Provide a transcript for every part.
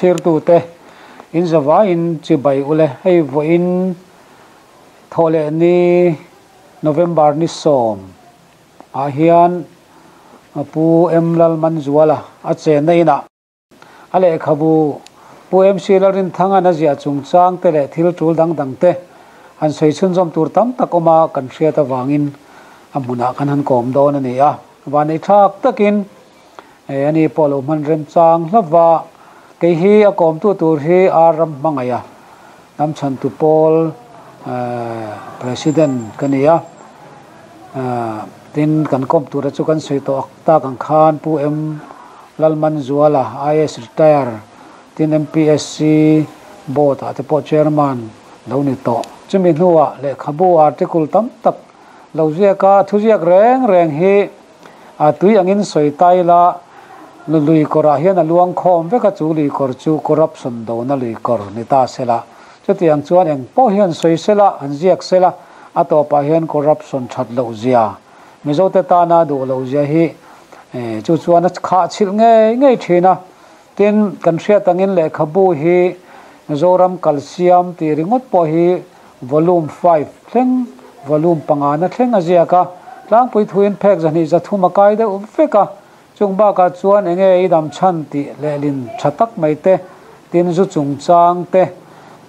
Thlirtute in zavaiin chibai ule hei vawiin thawhleh ni November ni 10 ah hian Pu M Lalmanzuala a chenna inah a lehkhabu Pu MC Lalrinthanga a ziah chungchang te leh thil tul dang dang te han sawi chhunzawm tur tam tak awm a kan hriat avangin a hmunah kan han kawm dawn a ni a. Vanei thlak takin ani pawh lo hman remchang hlauva kei hi a kawmtu tur hi ar ram hmangaih a hnam chhantu pawl president ka ni a. Tin kan kawm tura chu kan sawi tawh tak ang khan Pu M Lalmanzuala IAS retire tin MPSC board ah te pawh chairman lo ni tawh. Chumi hnuah lehkhabu article tam tak lo ziak a, thu ziak reng reng hi a tui angin sawi ta ila lui kawrah hian a luang khawm vek a, chu lui kawr chu corruption dona lui kawr ni ta sela. Chutiang chuan eng pawh hian sawi sela, an ziak sela, a tawpah hian corruption that loh zia, Mizote tana duh loh zia hi chu chuan a khah chhilh ngei ngei thin a. Tin, kan hriat angin lehkhabu hi Mizoram kalsiam tih ringawt pawh hi volume 5 thleng, volume 5 na thleng a ziak a. Tlangpui thuin phek 203 a kai deuh vek a. Chung bakah chuan enge i dam chhan tih lehlin tha tak mai te, tin zu chungchang te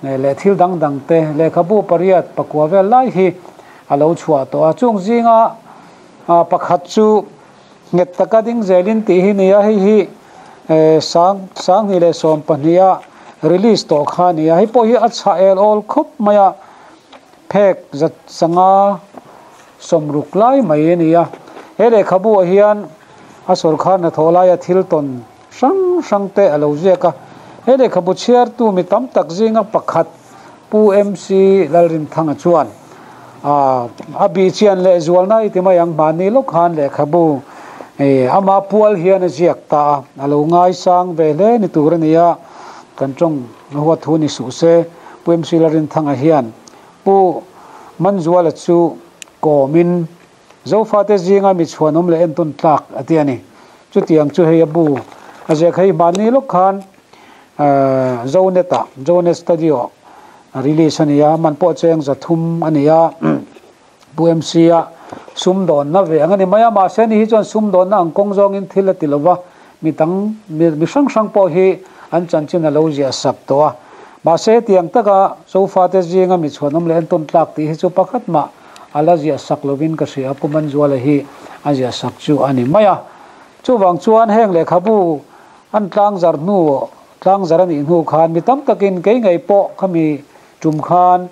leh thil dang dang te lehkhabu pariat pakua vel lai hi a lo chhuah tawh a. Chung zinga pakhat chu nghet taka ding zelin tih hi ni a, hei hi 2012 a release tawh kha ni a. Hei pawh hi a chhah el awl khup mai a, phek 160 lai mai a ni a. He lehkhabu ah hian a sawrkar hnathawh laia thil tawn hrang hrang te a lo ziak a. He lehkhabu chhiartu mi tam tak zinga pakhat Pu MC Lalrinthanga chuan a bi chian leh zualna i ti mai ang mahni lawk khan lehkhabu ama pual hian a ziak ta a, a lo ngaisang ve hle ni tur a ni a. Kan tawng huat thu ni suh se, Pu MC Lalrinthanga hian Pu Manzuala chu kawmin Zofate zinga mi chhuanawm leh entawn tlak a ti a ni. Chutiang chu hei a bu a ziak hei mahni lawk khan Zonet ah, Zonet Studio release a ni a, man pawh cheng 300 a ni a. Pu MC a sumdawnna ve ang a ni mai a, mahse ni hi chuan sumdawnna ang kawng zawngin thil a ti lova, mi dang mi hrang hrang pawh hi an chanchin a lo ziah sak tawh a. Mahse tiang taka Zofate zinga mi chhuanawm leh entawn tlak tih hi chu pakhat mah a la ziah sak lovin ka hria. Pu Manzuala hi a ziah sak chu a ni mai a. Chuvang chuan heng lehkhabu an tlangzar hnu tlangzar a nih hnu khan mi tam takin kei ngei pawh khami tum khan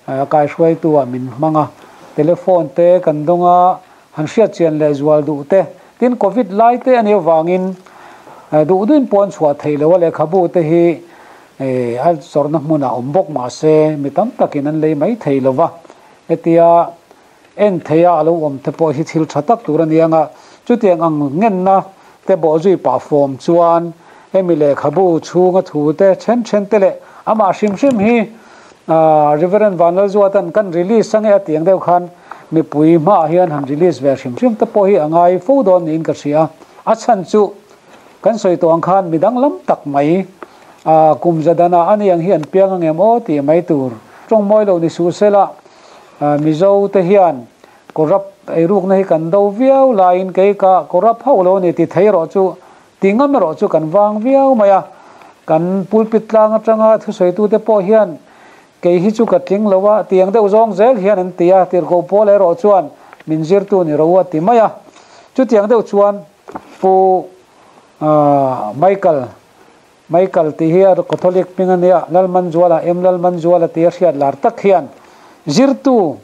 kaihruaitu ah min hmang a, telephone te kan dawng a, han hriat chian leh zual duh te. Tin Covid lai te a nih avangin duh duhin pawn chhuah theih lo a, lehkhabu te hi a zawrhna hmunah awm bawk mahse mi tam takin an lei mai thei lova. Hetia en theia a lo awm te pawh hi thil tha tak tur a ni anga, chutiang ang ngenna te bawhzui pah fawm chuan hemi lehkhabu chhunga thu te then then te leh amah hrim hrim hi Reverend Vanlalzuatan kan release ange a tiang deuh khan mipui hmaah hian han release ve hrim hrim te pawh hi a ngai fo dawn niin ka hria. A chhan chu kan sawi tawh ang khan midang lam tak mai kum zadana ani ang hi an piang angem aw tih mai tur tawng mawi lo ni suh sela. Mizo te hian corrupt eirukna hi kan do viau laiin kei ka corrupt hauh lo ni ti thei erawh chu ti ngam erawh chu kan vang viau mai a. Kan pulpit tlang atanga thusawitute pawh hian kei hi chu ka tling lo a tiang deuh zawng zel hian an ti a, tirhkoh pawl erawh chuan min zirtu ni ro a ti mai a. Chutiang deuh chuan Pu Michael Michael tih hi a Catholic hming a nia, Lalmanzuala, M Lalmanzuala tih a hriat lar tak hian zirtu,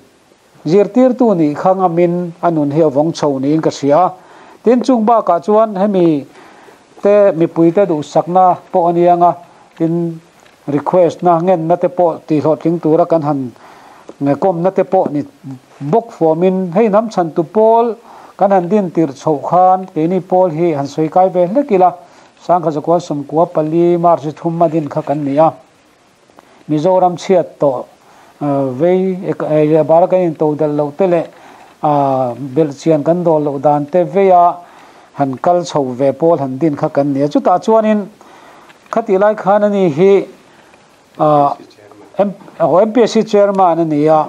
zirtirtu nih kha ngamin a nun hi a vawng chho niin ka hria. Tin chung bakah chuan hemi te mipui te duhsakna pawh a ni anga, tin request na ngenna te pawh tihhlawhtling tura kan han kawmna te pawh ni bawk fawmin hei hnam chhantu pawl kan han din tirh chhoh khan keini pawl hi han sawi kai ve hlek ila. 1994 March 3 a din kha kan ni a. Mizoram chhiat tawh vei bara kan in to dal loh te leh belh chian kan dawl loh dan te veia han kal chho ve pawl han din kha kan ni a. Chutah chuanin Khatih lai khan ani hi MPSC Chairman a ni a,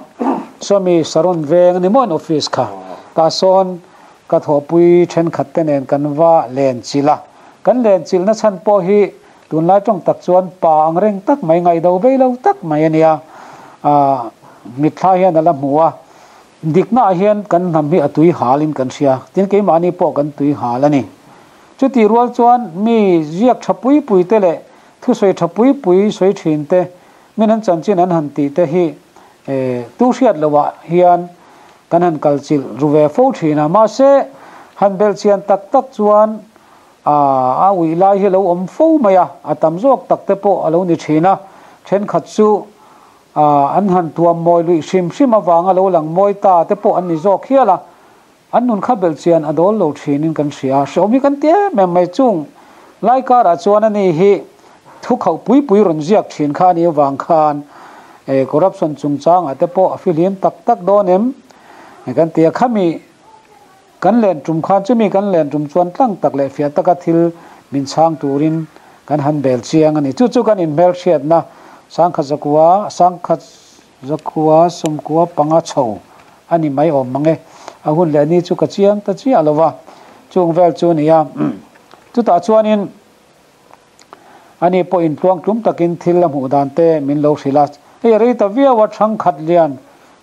sawmi Saron veng a ni maw an office kha. Tah sawn ka thawhpui thenkhat te nen kan va len chilh a. Kan len chilhna chhan pawh hi tunlai tawng tak chuan pa ang reng tak mai, ngaihdo vei lo tak mai a nia. Mitthla hian a la hmu a, dikna ah hian kan hnam hi a tui halin kan hria, tin keimahni pawh kan tui hal a ni. Chutih rual chuan mi ziak tha pui pui te leh thusawi tha pui pui sawi thin te, min an chanchin an han tih te hi tu hriat loh ah hian kan han kal chilh ru ve fo thin a. Mahse, han belh chian tak tak chuan a uih lai hi a lo awm fo mai a, a tam zawk tak te pawh a lo ni thin a. Thenkhat chu an han tuam mawi luih hrim hrim avanga lo lang mawi ta te pawh an ni zawk hial a. An nun kha belh chian a dawl lo thinin kan hria. Hrehawm hi kan ti em em mai. Chung lai karah chuan ani hi thu khauh pui pui rawn ziak thin kha a nih avang khan corruption chungchangah te pawh a fihlim tak tak dawn em kan ti a. Khami kan len tum khan chumi kan len tum chuan tlang tak leh fiah taka thil min chhang turin kan han bel chiang a ni. Chu chu kan inhmelhriatna sangkhat zakua sangkhat Zakua sawmkua panga chho a ni mai awm mang e. A hun leh ni chu ka chiang ta chiah lo va, chung vel chu a ni a. Chutah chuanin ani pawhin tluang tlum takin thil a hmuh dan te min lo hrilh a. Hei a rei ta viau a, thangkhat lian,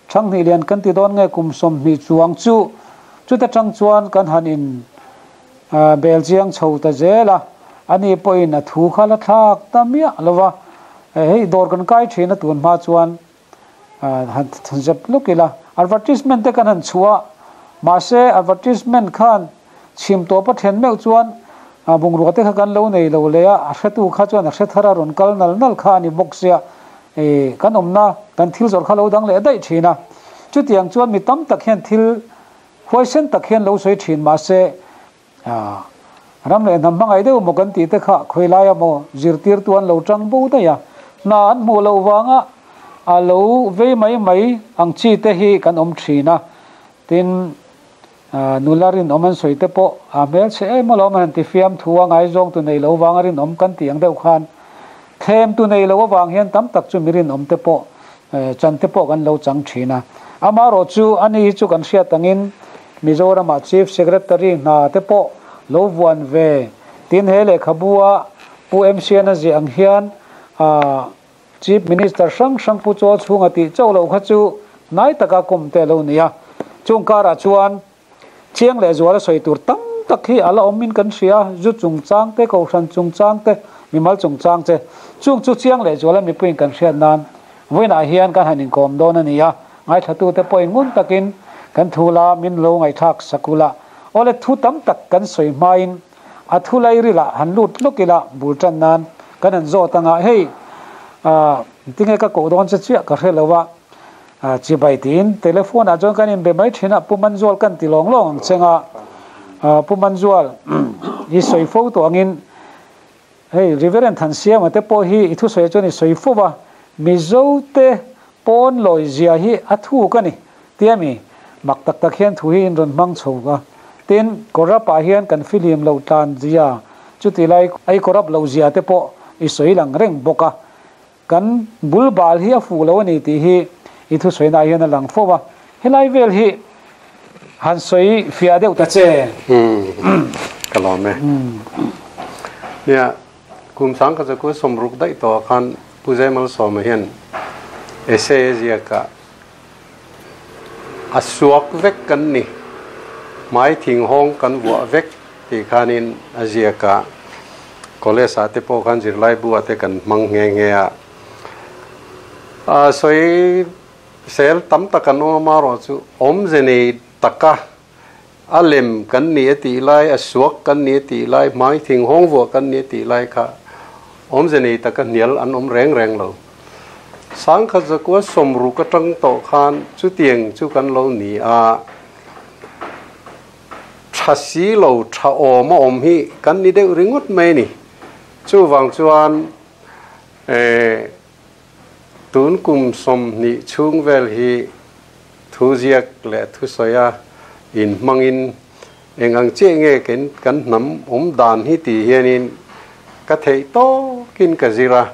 thanghnih lian kan ti dawn nge kum 20 chuang chu. Chuta tang chuan kan han in bel chiang chho ta zel a, ani pawhin a thu kha la thlak ta miah lo va, hei dawr kan kai thin a tun hma chuan han zep luk ila, advertisement te kan han chhuah a, mahse advertisement khan chhim tawp a then meuh chuan bungrua te kha kan lo nei lo leh a, a hretu kha chuan a hre thar a rawn kal nal nal kha a ni bawk sia, kan awmna kan thil zawrh kha lo dang leh daih thin a, chutiang chuan mi tam tak hian thil Huaisen tak hian lo sawi thin mahse, ram leh hnam hmangaih deuh maw kan tih te kha khawi laia maw zirtirtu an lo tang bo daih a, hna an hmuh loh vanga a lo vei mai mai ang chi te hi kan awm thin a. Tin, nula rinawm an sawi te pawh a hmelchhe em alawm an han ti fiam thu a, ngaizawng tu nei lo vanga rinawm kan tih ang deuh khan thlem tu nei lo avang hian tam tak chu mi rinawm te pawh chan te pawh kan lo chang thin a. Amaherawh chu ani hi chu kan hriat angin Mizoramah Chief Secretary hna te pawh lo vuan ve tin he lehkhabu a Pu MCN a ziah ang hian Chief Minister hrang hrang Pu Chaw chhunga tih chauh loh kha chu hnai taka kum te a lo ni a. Chung karah chuan Chiang leh zuala sawi tur tam tak hi a la awmin kan hria, zu chungchang te, kohhran chungchang te, mimal chungchang te. Chung chu chiang leh zuala mipuiin kan hriat nan vawiinah hian kan han inkawm dawn a ni a, ngaithlatute pawhin ngun takin kan thu la min lo ngaihthlak sak ula. Awle thu tam tak kan sawi hmain a thu lairilah han lut lawk ila bul tan nan kan han zawt anga hei tinge ka koh dawn che chiah ka hre lo a, Chibai tiin telephone ah chuan kan inbe mai thin a, Pu Manzual kan ti lawng lawng ang cheng a, Pu Manzual i sawi fo tawh angin hei Reverend Thansiama te pawh hi i thusawi ah chuan i sawi fo va, Mizo te pawn lawi zia hi a thuk a ni tia mi mak tak tak hian thu hi in rawn hmang chho a, tin corrupt ah hian kan fihlim loh tlan zia chuti lai ai corrupt loh zia te pawh i sawi lang reng bawk a. Kan bul bal hi a fuh lo a ni tih hi i thusawiinaah hian a lang fo a, helai vel hi han sawi fiah deuh ta che. Ka lawm e. Nia, kum sang ka chu sawmruk daih tawh ah khan Pu Zaimalsawma hian essay a ziak a, a suak vek kan ni, hmai thinghawng kan vuah vek tih khanin a ziak a. College ah te pawh khan zirlai bu ah te kan hmang nghe nghe a, sawi sel tam tak an awm a erawh chu awmze nei taka a lem kan ni a tih lai, a suak kan ni a tih lai, hmai thing hawng vuah kan ni a tih lai kha awmze nei taka hnial an awm reng reng lo. Sangkhat zakua sawmruk atang tawh khan chutiang chu kan lo ni a. Tha si lo, tha awm a awm hi kan ni deuh ringawt mai a ni. Chuvang chuan tun kum 20 chhung vel hi thu ziak leh thusawi a inhmangin eng ang chiah nge kan hnam awm dan hi tih hianin Ka theih tawkin ka zir a,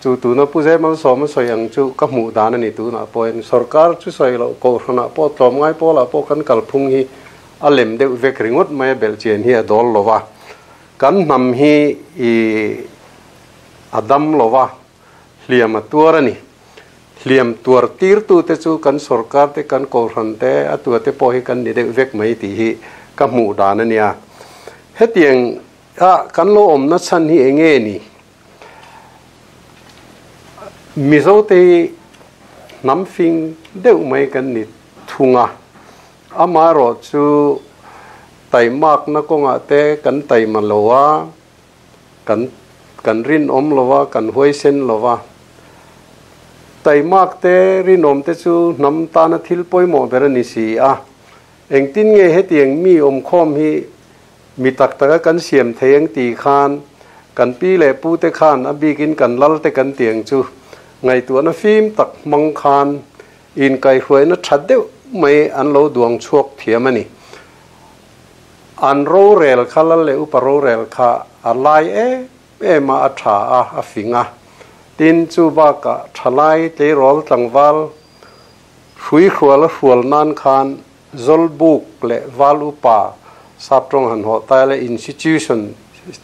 chu tuna Pu Zemalsawma sawi ang chu ka hmuh dan a ni. Tunah pawhin sorkar chu sawi loh, kohhranah pawh, tlawmngai pawlah pawh kan kalphung hi a lem deuh vek ringawt mai a, belhchian hi a dawl lo va. Kan hnam hi i a dam lo va, hliam a tuar a ni. Hliam tuar tirtute chu kan sorkar te, kan kohhran te, a tuate pawh hi kan ni deuh vek mai tih hi ka hmuh dan a nia. Hetiang a kan lo awmna chhan hi eng nge ni? Mizote hi hnam fing deuh mai kan ni thung a, amaherawh chu taimakna kawngah te kan taima lo a, kan kan rinawm lo a, kan huaisen lo a. Taimak te rinawm te chu hnam tana thil pawimawh ber a ni si a, engtin nge hetiang mi awmkhawm hi Mi tak taka kan siam thei ang tih khan kan pi leh pu te khan a bikin kan lal te kan ti ang chu ngaihtuahna fim tak hmang khan inkaihhruaina tha deuh mai an lo duang chhuak thiam a ni. An rorel kha lal leh upa rorel kha a lai em em a, a tha a, a fing a. Tin, chu bakah thalai tleirawl tlangval hruihrual a hrual nan khan Zawlbuk leh Val Upa Saptawng han hawh tai leh institution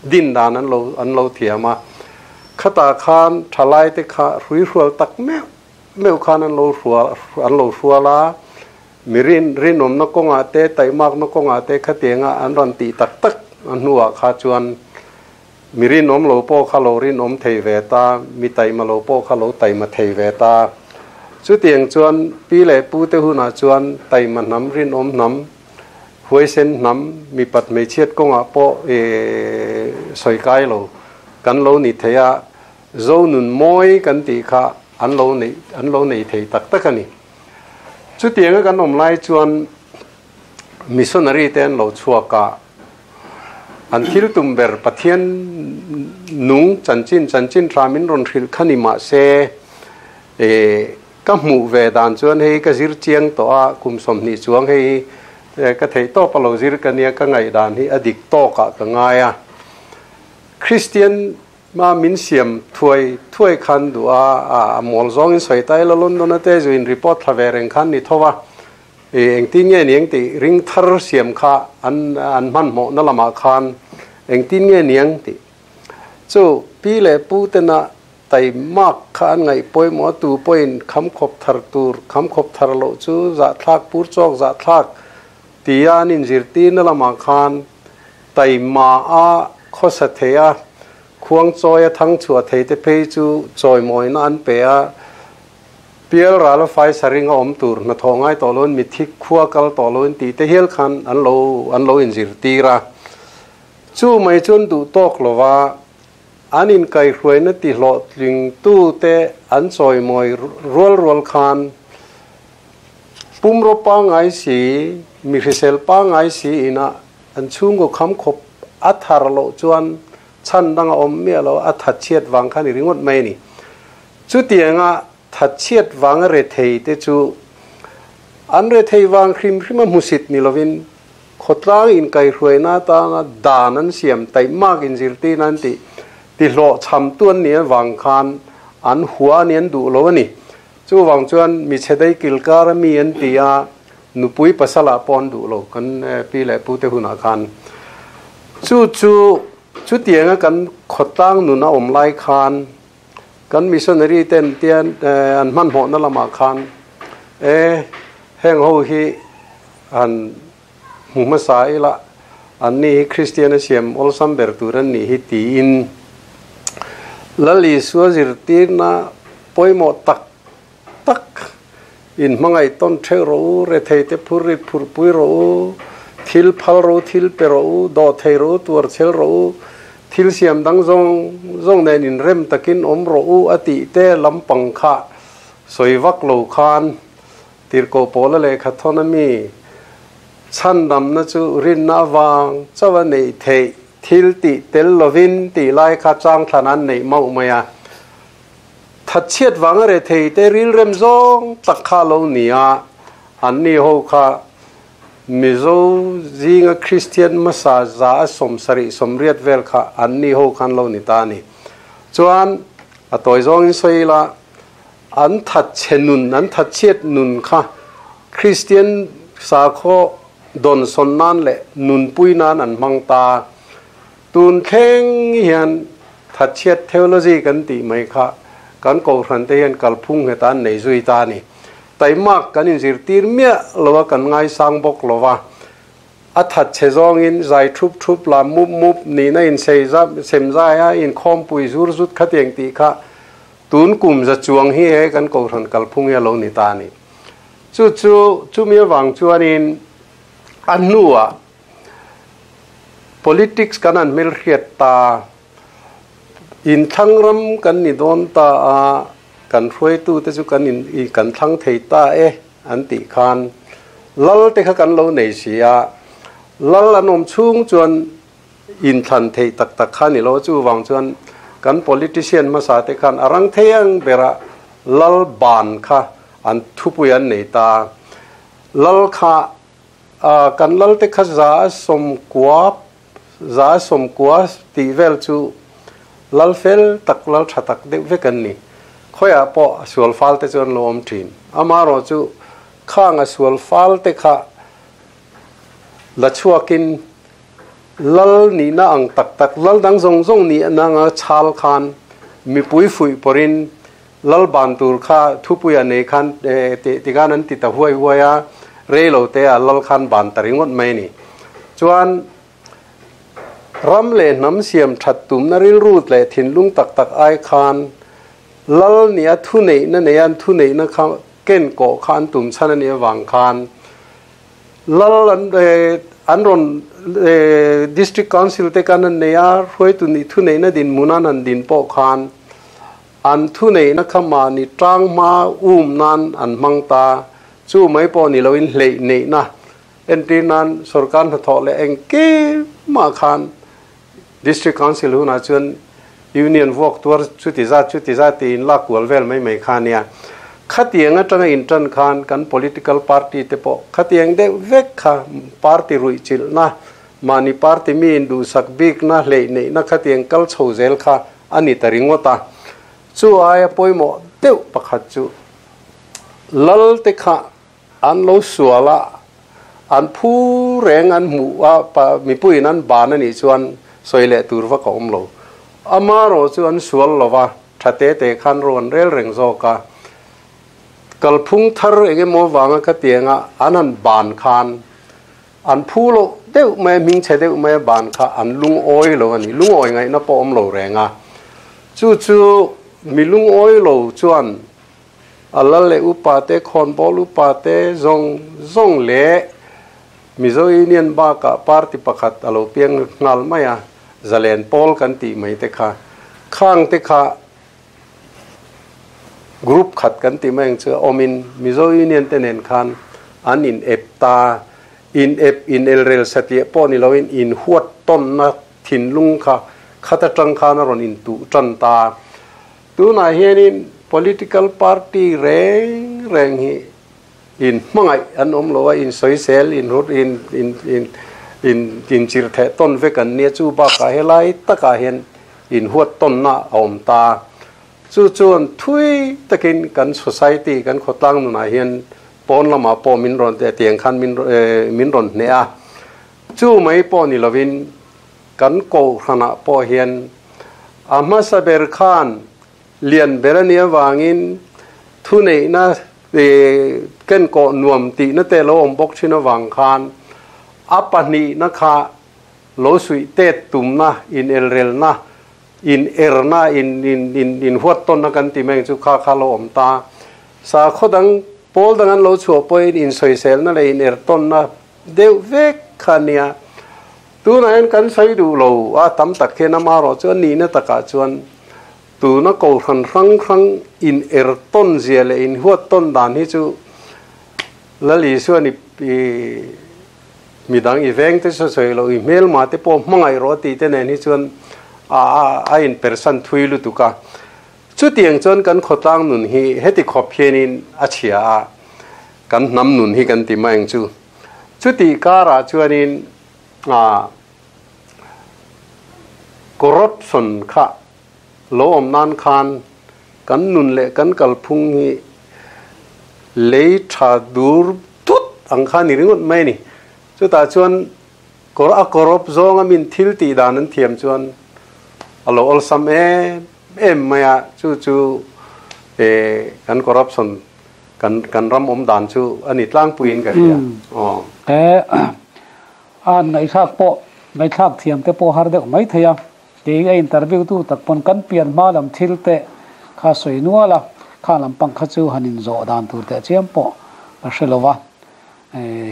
din dan an lo an lo thiam a. Khatah khan thalaite kha hruihrual tak meuh meuh khan an lo hrual an lo hrual a, mi rin rinawmna kawngah te taihmakna kawngah te khatianga an rawn tih tak tak a hnuah kha chuan mi rinawm lo pawh kha lo rinawm thei ve ta, mi taima lo pawh kha lo taima thei ve ta. Chutiang chuan pi leh pu te hunah chuan taima hnam, rinawm hnam, huaisen hnam, mipat hmeichhiat kawngah pawh sawi kai lo kan lo ni thei a, zo nun mawi kan tih kha an lo nei an lo nei thei tak tak a ni. Chutianga kan awm lai chuan missionary te an lo chhuak a, An thil tum ber Pathian nung chanchin chanchin tha min rawn hrilh kha ni mah se, ka hmuh ve dan chuan hei ka zir chiang tawh a, kum 20 chuang hei ka theih tawp a lo zir ka nia, ka ngaihdan hi a dik tawkah ka ngai a. Kristian ma min siam thuai thuai khan duh a, a mawl zawngin sawi ta ila London a te zuin report thla ve reng khan ni tho a. Engtin nge niang tih ring thar siam kha an an hmanhmawhna lamah khan engtin nge niang tih chu pi leh pu tena taimak kha an ngaih pawimawh a, tu pawhin kham khawp thar tur kham khawp thar loh chu zahthlak pur chawk zahthlak tia an inzirtirna lamah khan taima a khawsa thei a, khuang chawi a thang chhuah thei te phei chu chawimawina an pe a. Pial ral a fai saring a awm tur hnathawh ngai tawh loin mitthi khua kal tawh loin tih te hial khan an lo an lo inzirtir a. Chu mai chuan duh tawk lova an inkaihhruaina ti hlawhtlingtu te an chawimawi rual rual khan pumraw pangngai si, mi hrisel pangngai si ina an chhungkaw kham khawp a thar loh chuan chhan dang a awm miah lo a thatchhiat vang khan i ringawt mai a ni. Chutianga thatchhiat vanga rethei te chu an rethei vang hrim hrim a hmusit ni lovin khawtlang inkaihhruaina atanga dan an siam taihmak inzirtirna an tih tihlawh chhamtu an nih avang khan an hua a ni an duh lo a ni. Chuvang chuan mi chhedei kilkar a mi an ti a, nupui pasalah pawh an duh lo kan pi leh pute hunah khan. Chu chu chutianga kan khawtlang nun a awm lai khan Kan missionary ten tian an hmanhmawhna lamah khan e heng ho hi han hmu hmasa ila an ni hi Kristian a siam awlsam ber tur an nih hi tiin Lal Isua zirtirna pawimawh tak tak in hmangaih tawn theuh rawh u, rethei te phur rit phurh pui rawh u, thil phal rawh u, thil pe rawh u, dawh thei rawh u, tuar chhel rawh u, thil siam dang zawng zawng nen inrem takin awm rawh u a tih te lampang kha sawi vak lo khan tirhkoh pawla lehkha thawn a mi chhandamna chu rinna avang chauh a neih theih thil tih tel lovin tih lai kha changthlan an neih mauh mai a. Thatchhiat vanga rethei te rilrem zawng tak kha lo ni a, an ni ho kha Mizo zinga Kristian hmasa 170, 80 vel kha an ni ho khan lo ni ta a ni. Chuan a tawi zawngin sawi ila an thatchhe nun, an thatchhiat nun kha Kristian sakhaw dawnsawn nan leh nunpui nan an hmang ta. Tun thleng hian thatchhiat theology kan tih mai kha kan kohhran te hian kalphung nghet an nei zui ta a ni. Taimak kan inzirtir miah lo a, kan ngaisang bawk lo va. A that chhe zawngin zai thup thup lam mup mup nihna insei sem zai a, inkhawmpui zur zut khatiang tih kha tun kum za chuang hi he kan kohhran kalphung hi a lo ni ta a ni. Chu chu chumi avang chuanin a hnuah politics kan han hmelhriat ta, inthlang ram kan ni dawn ta a, Kan hruaitute chu kan in i kan thlang thei ta e an tih khan lal te kha kan lo nei si a, lal an awm chhung chuan inthlan theih tak tak kha ni lo, chuvang chuan kan politician hmasa te khan a rang thei ang berah lal ban kha an thupui an nei ta, lal kha kan lal te kha 190 190 tih vel chu lal fel tak, lal tha tak deuh vek an ni. Khawiah pawh a sual fal te chu an lo awm thin. Amaherawh chu khang a sual fal te kha la chhuakin lal nihna ang tak tak, lal dang zawng zawng nihna anga chhal khan mipui fuih pawrin lal ban tur kha thupuia nei khan tikhan an ti ta huai huai a, rei lo te ah lal khan ban ta ringawt mai a ni. Chuan ram leh hnam siam that tumna rilru leh thinlung tak tak ai khan lal nia thuneihna neia an thuneihna kha ken kawh kha an tum chhan a nih avang khan lal an an rawn District Council te khan an nei a, hruaitu nih thuneihna dinhmun an han din pawh khan An thuneihna kha mahni tang hma um nan an hmang ta. Chu mai pawh ni loin hleih neihna entir nan sorkar hnathawh leh engkimah khan District Council hunah chuan Union vuak tuar chuti zat chuti zat tiin lak kual vel mai mai kha ania. Khatiang atanga intan khan kan political party te pawh khatiang deuh vek kha party ruihchilhna, mahni party mi induhsak bikna, hleih neihna khatiang kal chho zel kha a ni ta ringawt a. Chu aia pawimawh deuh pakhat chu lal te kha an lo sual a, an phu reng an hmuh a, mipuiin an ban a nih chuan sawi leh tur vak a awm lo. Amaherawh chu an sual lo va, tha te te khan ro an rel reng zawk a. Kalphung thar eng emaw vanga khatianga an han ban khan An phu loh deuh mai a, hmingchhe deuh mai a ban kha an lungawi lo a ni. Lungawi ngaihna pawh awm lo reng a. Chu chu mi lungawi lo chuan a lal leh upa te, khawnbawl upa te zawng zawng leh Mizo Union bakah party pakhat a lo piang nghal mai a, Zalen Pawl kan tih mai te kha. Khang te kha Group khat kan tih mai ang chu awmin Mizo Union te nen khan an in ep ta, in ep in elrel satliah pawh ni loin in huat tawnna thinlung kha khat atang khan a rawn in tuh tan ta. Tunah hianin political party reng reng hi in hmangaih an awm lo a, in sawisel, in hur, in in in in in chirh theh tawn vek an nia, chu bakah helai takah hian in huat tawnna a awm ta. Chu chuan thui takin kan society, kan khawtlang nunah hian pawn lamah pawh min rawn tiang khan min min rawn hneh a. Chu mai pawh ni lovin kan kohhranah pawh hian a hmasa ber khan Lian ber a nih avangin thuneihna ken kawh nuam tihna te lo awm bawk thin avang khan a pahnihna kha lo suih tet tumna, inelrelna, inerna, inhuat tawnna kan ti mai ang chu kha kha lo awm ta. Sakhaw dang, pawl dang an lo chhuah pawhin insawiselna leh iner tawnna deuh vek kha a nia. Tunah hian kan sawi duh lo a, tam tak hian amaherawh chu a nihna takah chuan tuna kohhran hrang hrang in er tawn zia leh in huat tawn dan hi chu Lal Isuan i midang i veng te sawi sawi loh i hmelma te pawh hmangaih rawh tih te nen hi chuan a in persan thui lutuk a. Chutiang chuan kan khawtlang nun hi heti khawp hianin a chhia a, kan hnam nun hi kan ti mai ang chu. Chuti karah chuanin ah corruption kha lo awm nan khan kan nun leh kan kalphung hi lei tha dur tut ang kha ni ringawt mai a ni. Chutah chuan a corrupt zawnga min thil tih dan an thiam chuan a lo awlsam em em mai a, chu chu kan corruption kan kan ram awm dan chu a ni tlangpuiin ka hria. Aw. He a ngaihthlak pawh ngaihthlak thiam te pawh har deuh mai thei a, kei a interview tu tak pawn kan pian hma lam thil te kha sawi nual a, kha lampang kha chu han inzawh dan tur teh chiam pawh ka hre lo va,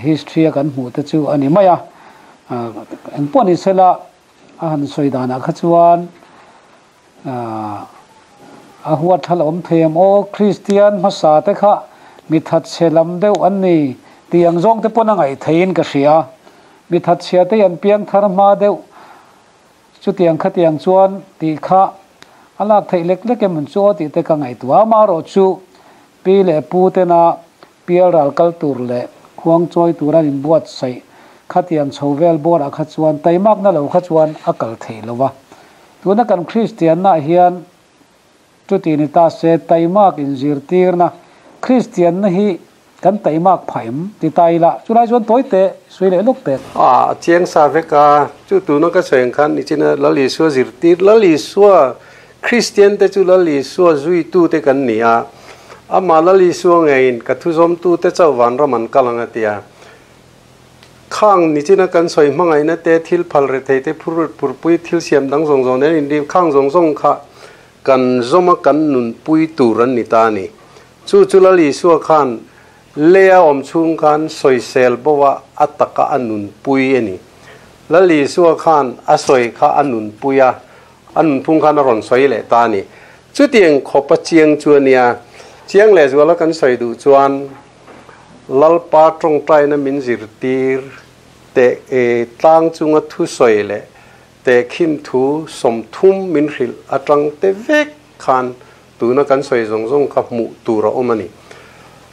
history a kan hmuh te chu a ni mai a, engpawh ni sela a han sawi danah kha chuan A huat thal awm thei em aw, Kristian hmasa te kha mi thatchhe lam deuh an ni tih ang zawng te pawn a ngaih theiin ka hria. Mi thatchhia te an piang thar hma deuh chutiang khatiang chuan tih kha a lak theih lek lek em chu aw tih te ka ngaihtuah a, amaherawhchu pi leh pu tena Pial ral kal tur leh khuang chawi tur an inbuatsaih khatiang chho vel bawrah kha chuan taimakna lo kha chuan a kal theih lo va. Tuna kan Kristiannaah hian chuti ni ta se taimak inzirtirna Kristianna hi kan taimak phah em ti ta ila chulai chuan tawi teh sui leh lawk pek. A chiang sa vek a, chu tuna ka sawi ang khan nichina Lal Isua zirtir, Lal Isua Kristian te chu Lal Isua zuitute kan ni a, amah Lal Isua ngeiin ka thuzawmtute chauh vanram an kal ang a ti a. Khang nichina kan sawi hmangaihna te, thil phal rethei te, phur phurpui thil siam dang zawng zawng nen inri khang zawng zawng kha kan zawma kan nunpui tur an ni ta a ni. Chu chu Lal Isua khan leia awm chhung khan sawisel bo a a taka a nunpui a ni. Lal Isua khan a sawi kha a nunpui a, A nunphung khan a rawn sawi leh ta a ni. Chutiang khawpa chiang chu a nia. Chiang lehzuala kan sawi duh chuan Lalpa tawngtaina min zirtir teh e tlang chunga thusawi leh tehkhin thu 30 min hrilh atang te vek khan tuna kan sawi zawng zawng kha hmuh tur a awm a ni.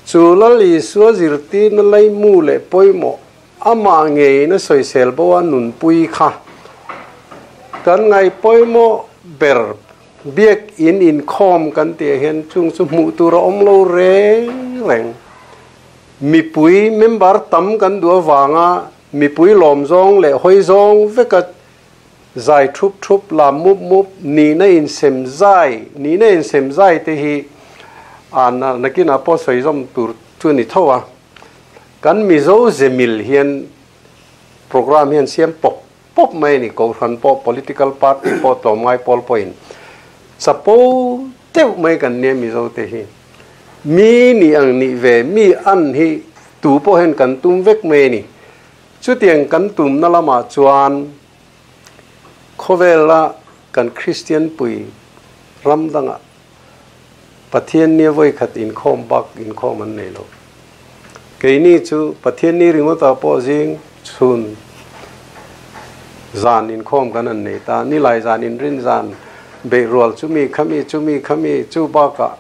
Chu Lal Isua zirtirna laimu leh pawimawh Amah ngeiin a sawisel bo a nunpui kha kan ngaih pawimawh ber. Biak in inkhawm kan tih ah hian chung chu hmuh tur a awm lo reng reng. Mipui member tam kan duh avanga mipui lawm zawng leh hawi zawng veka zai thup thup, lam mup mup, nihna insem zai, nihna insem zai te hi a nakinah pawh sawi zawm tur chu a ni tho a. Kan Mizo ze mil hian programme hian siam pawp pawp mai a ni. Kohhran pawh, political party pawh, tlawmngai pawl pawhin chapo deuh mai kan nia Mizo te hi. Mi nih ang nih ve, mi an hi tu pawh hian kan tum vek mai a ni. Chutiang kan tumna lamah chuan khawvela kan Kristian pui ram dangah Pathian nia vawi khat inkhawm bak inkhawm an nei lo. Keini chu Pathian ni ringawtah pawh zing chhun zan inkhawm kan han nei ta. Nilai zan inrin zan beihrual chumi khami chumi khami chu bakah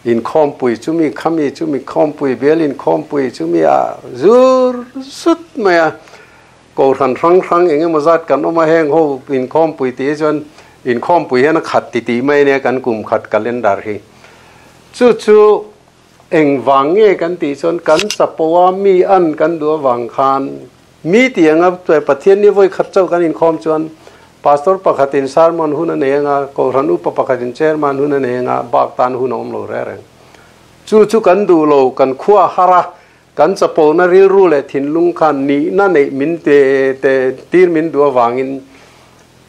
inkhawmpui chumi khami chumi khawmpui bial inkhawmpui chumi a zur zut mai a. Kohhran hrang hrang eng emaw zat kan awm a, heng ho inkhawmpui tih hi chuan inkhawmpui hian a khat ti tih mai ania kan kum khat calendar hi. Chu chu eng vang nge kan tih chuan kan chapo a, mi an kan duh avang khan mi tih anga Pathian ni vawi khat chauh kan inkhawm chuan Pastor pakhatin sermon hun a nei anga, Kohhran upa pakhatin chairman hun a nei anga, bak tan hun a awm lo reng reng. Chu chu kan duh lo, kan khua har a, Kan chapona rilru leh thinlung khan nihna neih min te te tir min duh avangin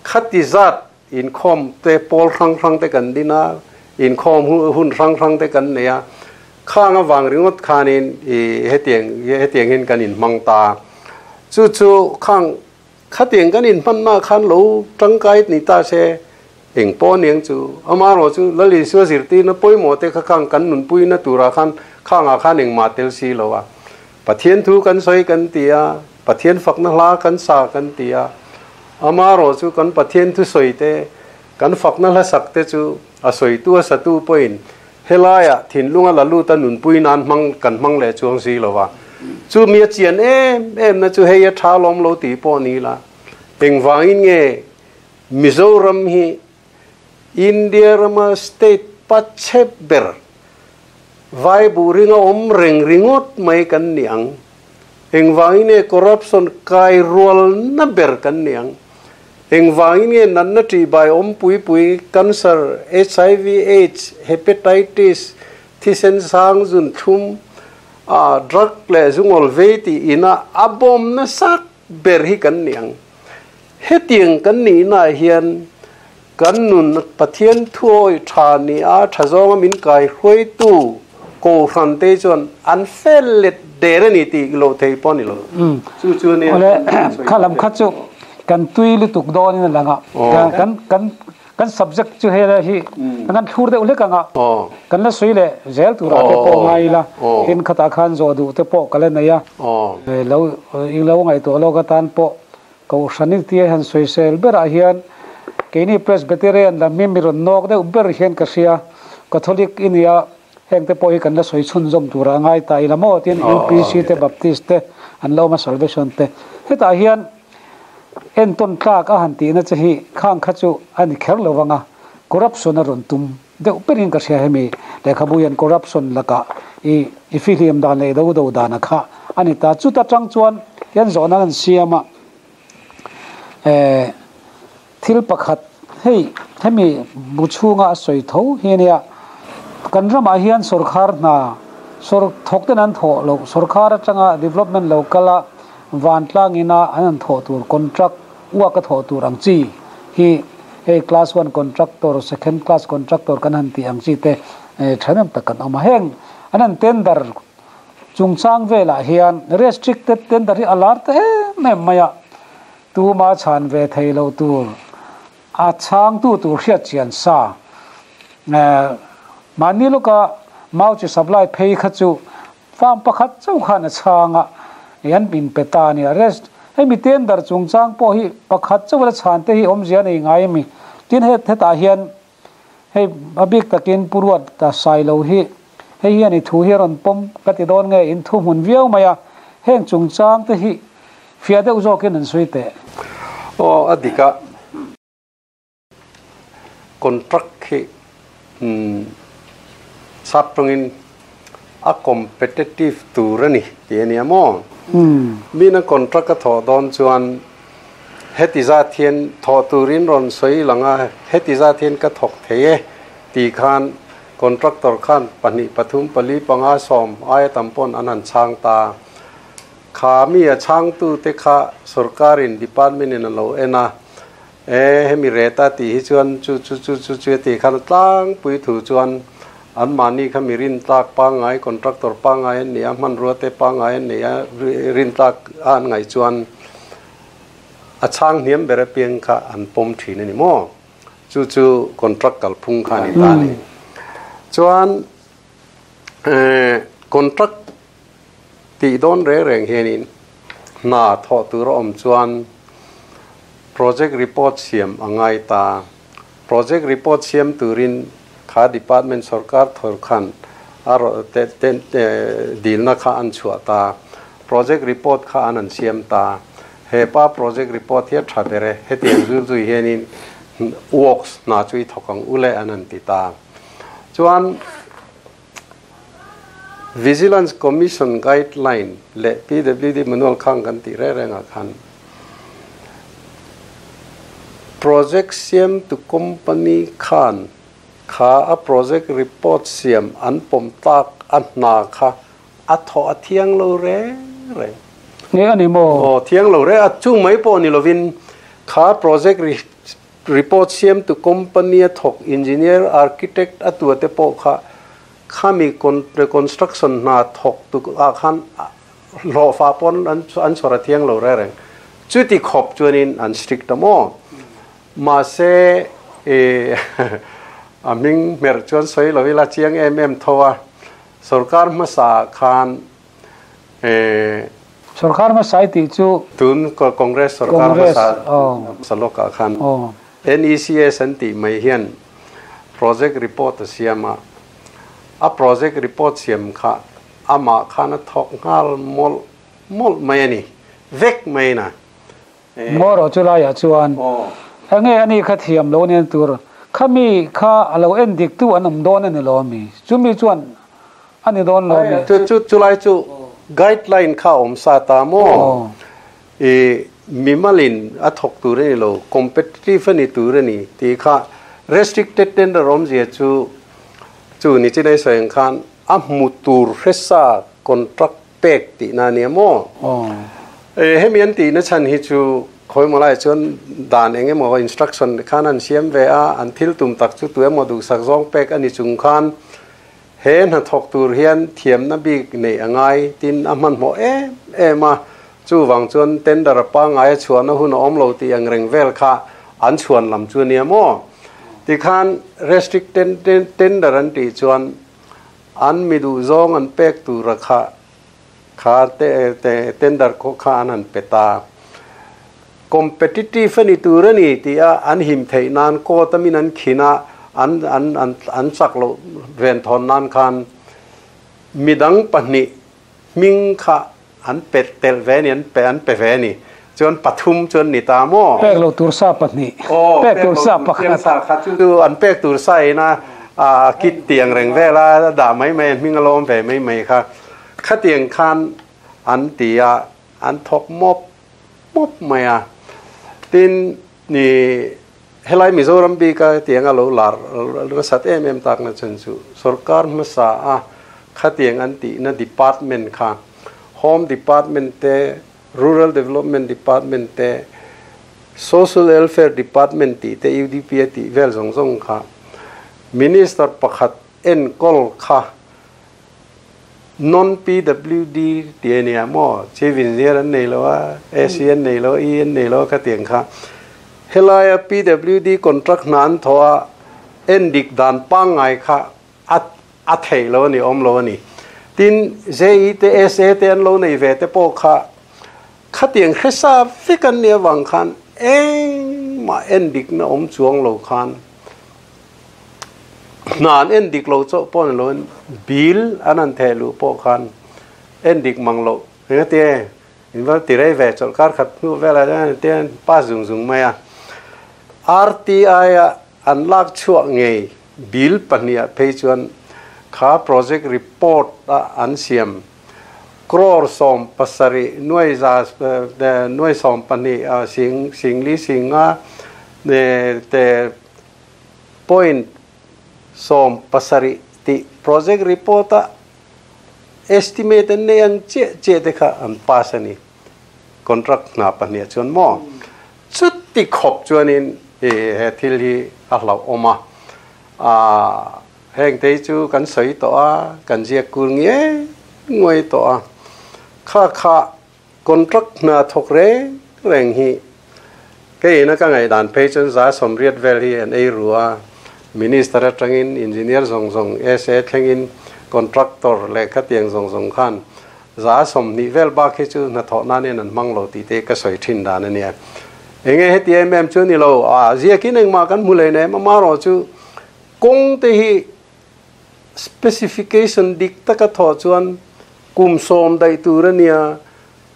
khati zat inkhawm te pawl hrang hrang te kan din a, inkhawm hun hrang hrang te kan nei a, khang avang ringawt khanin i hetiang hetiang hian kan inhmang ta a. Chu chu khang Khatiang kan inhmanna khan lo tangkai ni ta se, eng pawh aniang chu. Amaherawh chu Lal Isua zirtirna pawimawh te kha khang kan nunpuina turah khan khangah khan engmah tel si lo a. Pathian thu kan sawi kan ti a, Pathian fakna hla kan sa kan ti a. Amaherawh chu kan Pathian thu sawi te, kan fakna hla sak te chu a sawitu a satu pawhin helaiah thinlunga la luta nunpui nan hmang kan hmang leh chuang si lo a. Chu mi a chian em em na chu hei a tha lawm lo tih pawh ni la, engvangin nge Mizoram hi India rama state pachhe ber vai buh ringa awm reng ringawt mai kan ni ang? Engvangin nge corruption kai rualna ber kan ni ang? Engvangin nge natna ṭihbai awm pui pui, cancer, HIV, aids, hepatitis, thisen sang zun thlum, a drug leh zungawl vei tih ina a bawm nasa ber hi kan ni ang? Hetiang kan nihnaah hian kan nun Pathian thuawi tha ni a, tha zawnga min kai hruaitu Kohhran te chuan an fel let der a ni tih lo thei pawh a ni lo. Chu chu nia Awle, kha lam kha chu kan tui lutuk dawnin a lang a, kan kan kan subject chu helai hi kan thlur deuh hlek ang a, kan la sawi leh zel turah te pawh ngai ila, tin khatah khan zawh duh te pawh ka la nei a, lo i lo ngaihtuah lawk atan pawh Kohhran i tia han sawisel berah hian keini Presbyterian lam hi mi rawn nawk deuh ber hian ka hria, Catholic i nia heng te pawh hi kan la sawi chhunzawm turah a ngai ta ila maw tin UPC te Baptist te an lo awm a Salvation te hetah hian entawn tlak a han tihna che hi khang kha chu a ni kher lo vang a, corruption a rawn tum deuh berin ka hria hemi lehkhabu hian corruption lakah i i fihlim dan leh do do dana kha a ni ta. Chuta tang chuan hian zawhna an siam a, eh thil pakhat hei hemi bu chhunga a sawi tho hi a nia, kan ramah hian sawrkhar hna sawr thawk ten an thawh loh sawrkhar atanga development lo kal a vantlang ina an han thawh tur contract uak a thawh tur ang chi hi hei class one contractor, second class contractor kan han tih ang chi te thahnem tak kan awm a. Heng an han tender chungchang velah hian restricted tender hi a lar ta em em mai a, tuma chhan ve thei lo tur a chhangtu tur hriat chian sa mahni lawka mau chi supply phei kha chu Farm pakhat chauh khan a chhang a, an in pe ta a ni. Arrest hemi tender chungchang pawh hi pakhat chauh la chhan te hi awmzia nei ngai a mi? Tin he hetah hian hei a bik takin Pu Ruat a sai lo hi hei hian i thu hi a rawn pawm ka ti dawn nge in thu hmun viau mai a, heng chungchang te hi fiah deuh zawkin an sawi teh. Aw a dik a. Contract hi sap tawngin a competitive tur a ni tih a nia maw? Mina contract a thawh dawn chuan heti zat hian thawh turin rawn sawi lang a, heti zat hian ka thawk thei e tih khan contractor khan pahnih pathum pali panga sawm aia tam pawn an han chhang ta. Kha mi a chhangtute kha sorkarin department in a lo en a, E, hemi reta tih hi chuan chu chu chu chu chu tih khan a tlangpui thu chuan anmahni kha mi rintlak pangngai, contractor pangngai an ni a, hmanrua te pangngai an nei a, rintlak a an ngaih chuan a chhang hniam ber apiang kha an pawm thin a ni maw? Chu chu contract kalphung kha a ni ta a ni. Chuan contract Tih dawn reng reng hianin hna thawh tur a awm chuan project report siam a ngai ta. Project report siam turin kha department sorkar thawr khan a dilna kha an chhuah ta. Project report kha an an siam ta. He pa project report hi a tha ber e, hetiang zul zui hianin works hna chu i thawk ang u le an han ti ta. Chuan. Vigilance Commission Guideline leh PWD Manual khang kan tih reng rengah khan Project siamtu company khan kha a project report siam an pawm tlak a hna kha a thawh a thiang lo reng reng. Nge a ni maw? Aw, thiang lo reng a, chung mai pawh ni lovin kha project Report siamtu company a thawk engineer, architect a tuate pawh kha khami construction hna thawk tu ah khan hlawhfah pawn an chhawr a thiang lo reng reng. Chuti khawp chuanin an strict ta maw? Mahse a hming hmerh chuan sawi lo ila chiang em em tho a, sorkar hmasa ah khan Sorkar hmasa i tih chu. Tun Congress sorkar hmasa hmasa lawkah khan NECS an tih mai hian project report a siam a, a project report siam kha Amah khan a thawk nghal mawlh mawlh mai a ni, vek mai na. Ngaw rawh chu laiah chuan enge a ni kha thiam lo nen tur kha mi kha a lo en dik tu an awm dawn a ni lo mi? Chumi chuan a ni dawn lo mi? Chu chulai chu guideline kha a awm sa ta maw? I mimalin a thawk tur a ni lo, competitive a ni tur a ni tih kha restricted tender awmzia chu chu ni chinai sawi ang khan a hmu tur hresa contract pek tihna a nia maw? Hemi an tihna chhan hi chu khawimaw laiah chuan dan eng emaw instruction khan an siam ve a, an thil tum tak chu tu emaw duhsak zawng pek a ni chung khan he hnathawk tur hian thiamna bik neih a ngai tin a hmanhmawh em em a, chuvang chuan tender a pangngai a chhuahna hun a awm lo tih ang reng vel kha an chhuan lam chu a nia maw? Tikhan restricted tender an tih chuan An mi duh zawng an pek tura kha kha te tender khaw kha an han pe ta. Competitive a ni tur a ni tih a an him theih nan court a min an khin a an an an an chak loh venthawn nan khan midang pahnih hming kha an pe telh ve a ni an pe an pe ve a ni. Chuan pathum chu an ni ta maw? Pek lo tur sa pahnih, pek tur sa pakhat. Sa kha chu an pek tur sa in a a kit tiang reng vel a dah mai mai a hming a lawm ve mai mai kha. Khatiang khan an ti a, an thawk mawp mawp mai a. Tin, ni helai Mizoram bika hetiang a lo lar nasat em em takna chhan chu sorkar hmasa a khatiang an tihna department kha Home Department te, Rural Development Department te, Social Welfare Department tih te UDP a tih vel zawng zawng kha Minister pakhat enkawl kha Non PWD tih a nia maw? Chief Engineer an nei lo a, AC an nei lo a, E an nei lo a khatiang kha. Helaia PWD contract hna an thawh a endik dan pangngai kha a a theih lo a ni, awm lo a ni. Tin, JE te, SA te an lo nei ve te pawh kha khatiang hresa vek an nih avang khan engmah en dikna awm chuang lo khan hna an en dik lo chauh pawh ni loin bill an han theh luh pawh khan en dik mang loh engati in va ti rei ve chawlh kar khat hnu velah hian tian pass zung zung mai a. RTI a An lak chhuah ngei bill pahniha phei chuan kha project report a an siam crore 70 nuai za nuai 12 sing singli singa te point 17 tih project report a estimate an nei ang chiah chiah te kha an pass a ni contract hna pahniha chuan maw. Chuti khawp chuanin he thil hi a hlauhawm a, heng te hi chu kan sawi tawh a, kan ziak kul ngiai nguai tawh a, kha kha contract hna thawk reng reng hi keiin a ka ngaihdan phei chuan 180 vel hi an ei ru a, Minister atangin Engineer zawng zawng SA thlengin contractor leh khatiang zawng zawng khan 20% vel bak hi chu hnathawh nan hian an hmang lo tih te ka sawi thin dan a nia. Enge heti em em chu ni lo, a ziakin engmah kan hmu leh nem, amaherawh chu kawng te hi specification dik taka thawh chuan kum 10 daih tur a nia,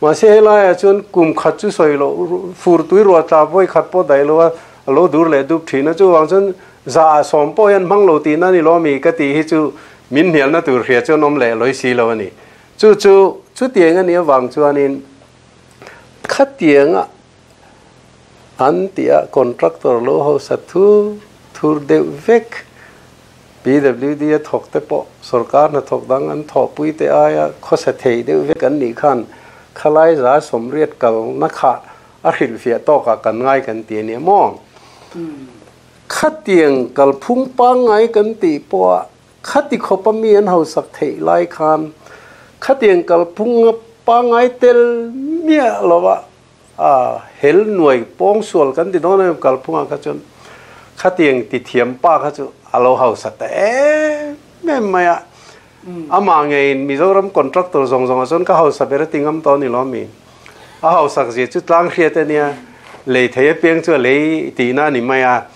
mahse helaiah chuan kum khat chu sawi loh, fur tui ruah tla vawi khat pawh daih lo a, a lo dur leh dup thin a, chuvang chuan 100% pawh hian hmang lo tihna a ni lo ami ka tih hi chu min hnialna tur hria chuan awm leh lawi si lo a ni. Chu chu chutiang a nih avang chuanin khatianga an tih a contractor lo hausa thur thur deuh vek PWD a thawk te pawh sorkar hnathawk dang an thawhpui te aia khawsa thei deuh vek an nih khan khalai 180 kalna kha a hrilhfiah tawkah kan ngai kan ti a nia maw? Khatiang kalphung pangngai kan tih pawha Khati khawpa mi an hausak theih lai khan khatiang kalphung a pangngai tel miah lo a, a hel nuai pawng sual kan ti dawn em kalphungah kha chuan khatiang ti thiam pa kha chu a lo hausa ta em em mai a. Amah ngeiin Mizoram contractor zawng zawngah chuan ka hausa ber a ti ngam tawh a ni lo mi. A hausak zia chu tlang hriat a nia, lei thei apiang chu a lei tihna a ni mai a.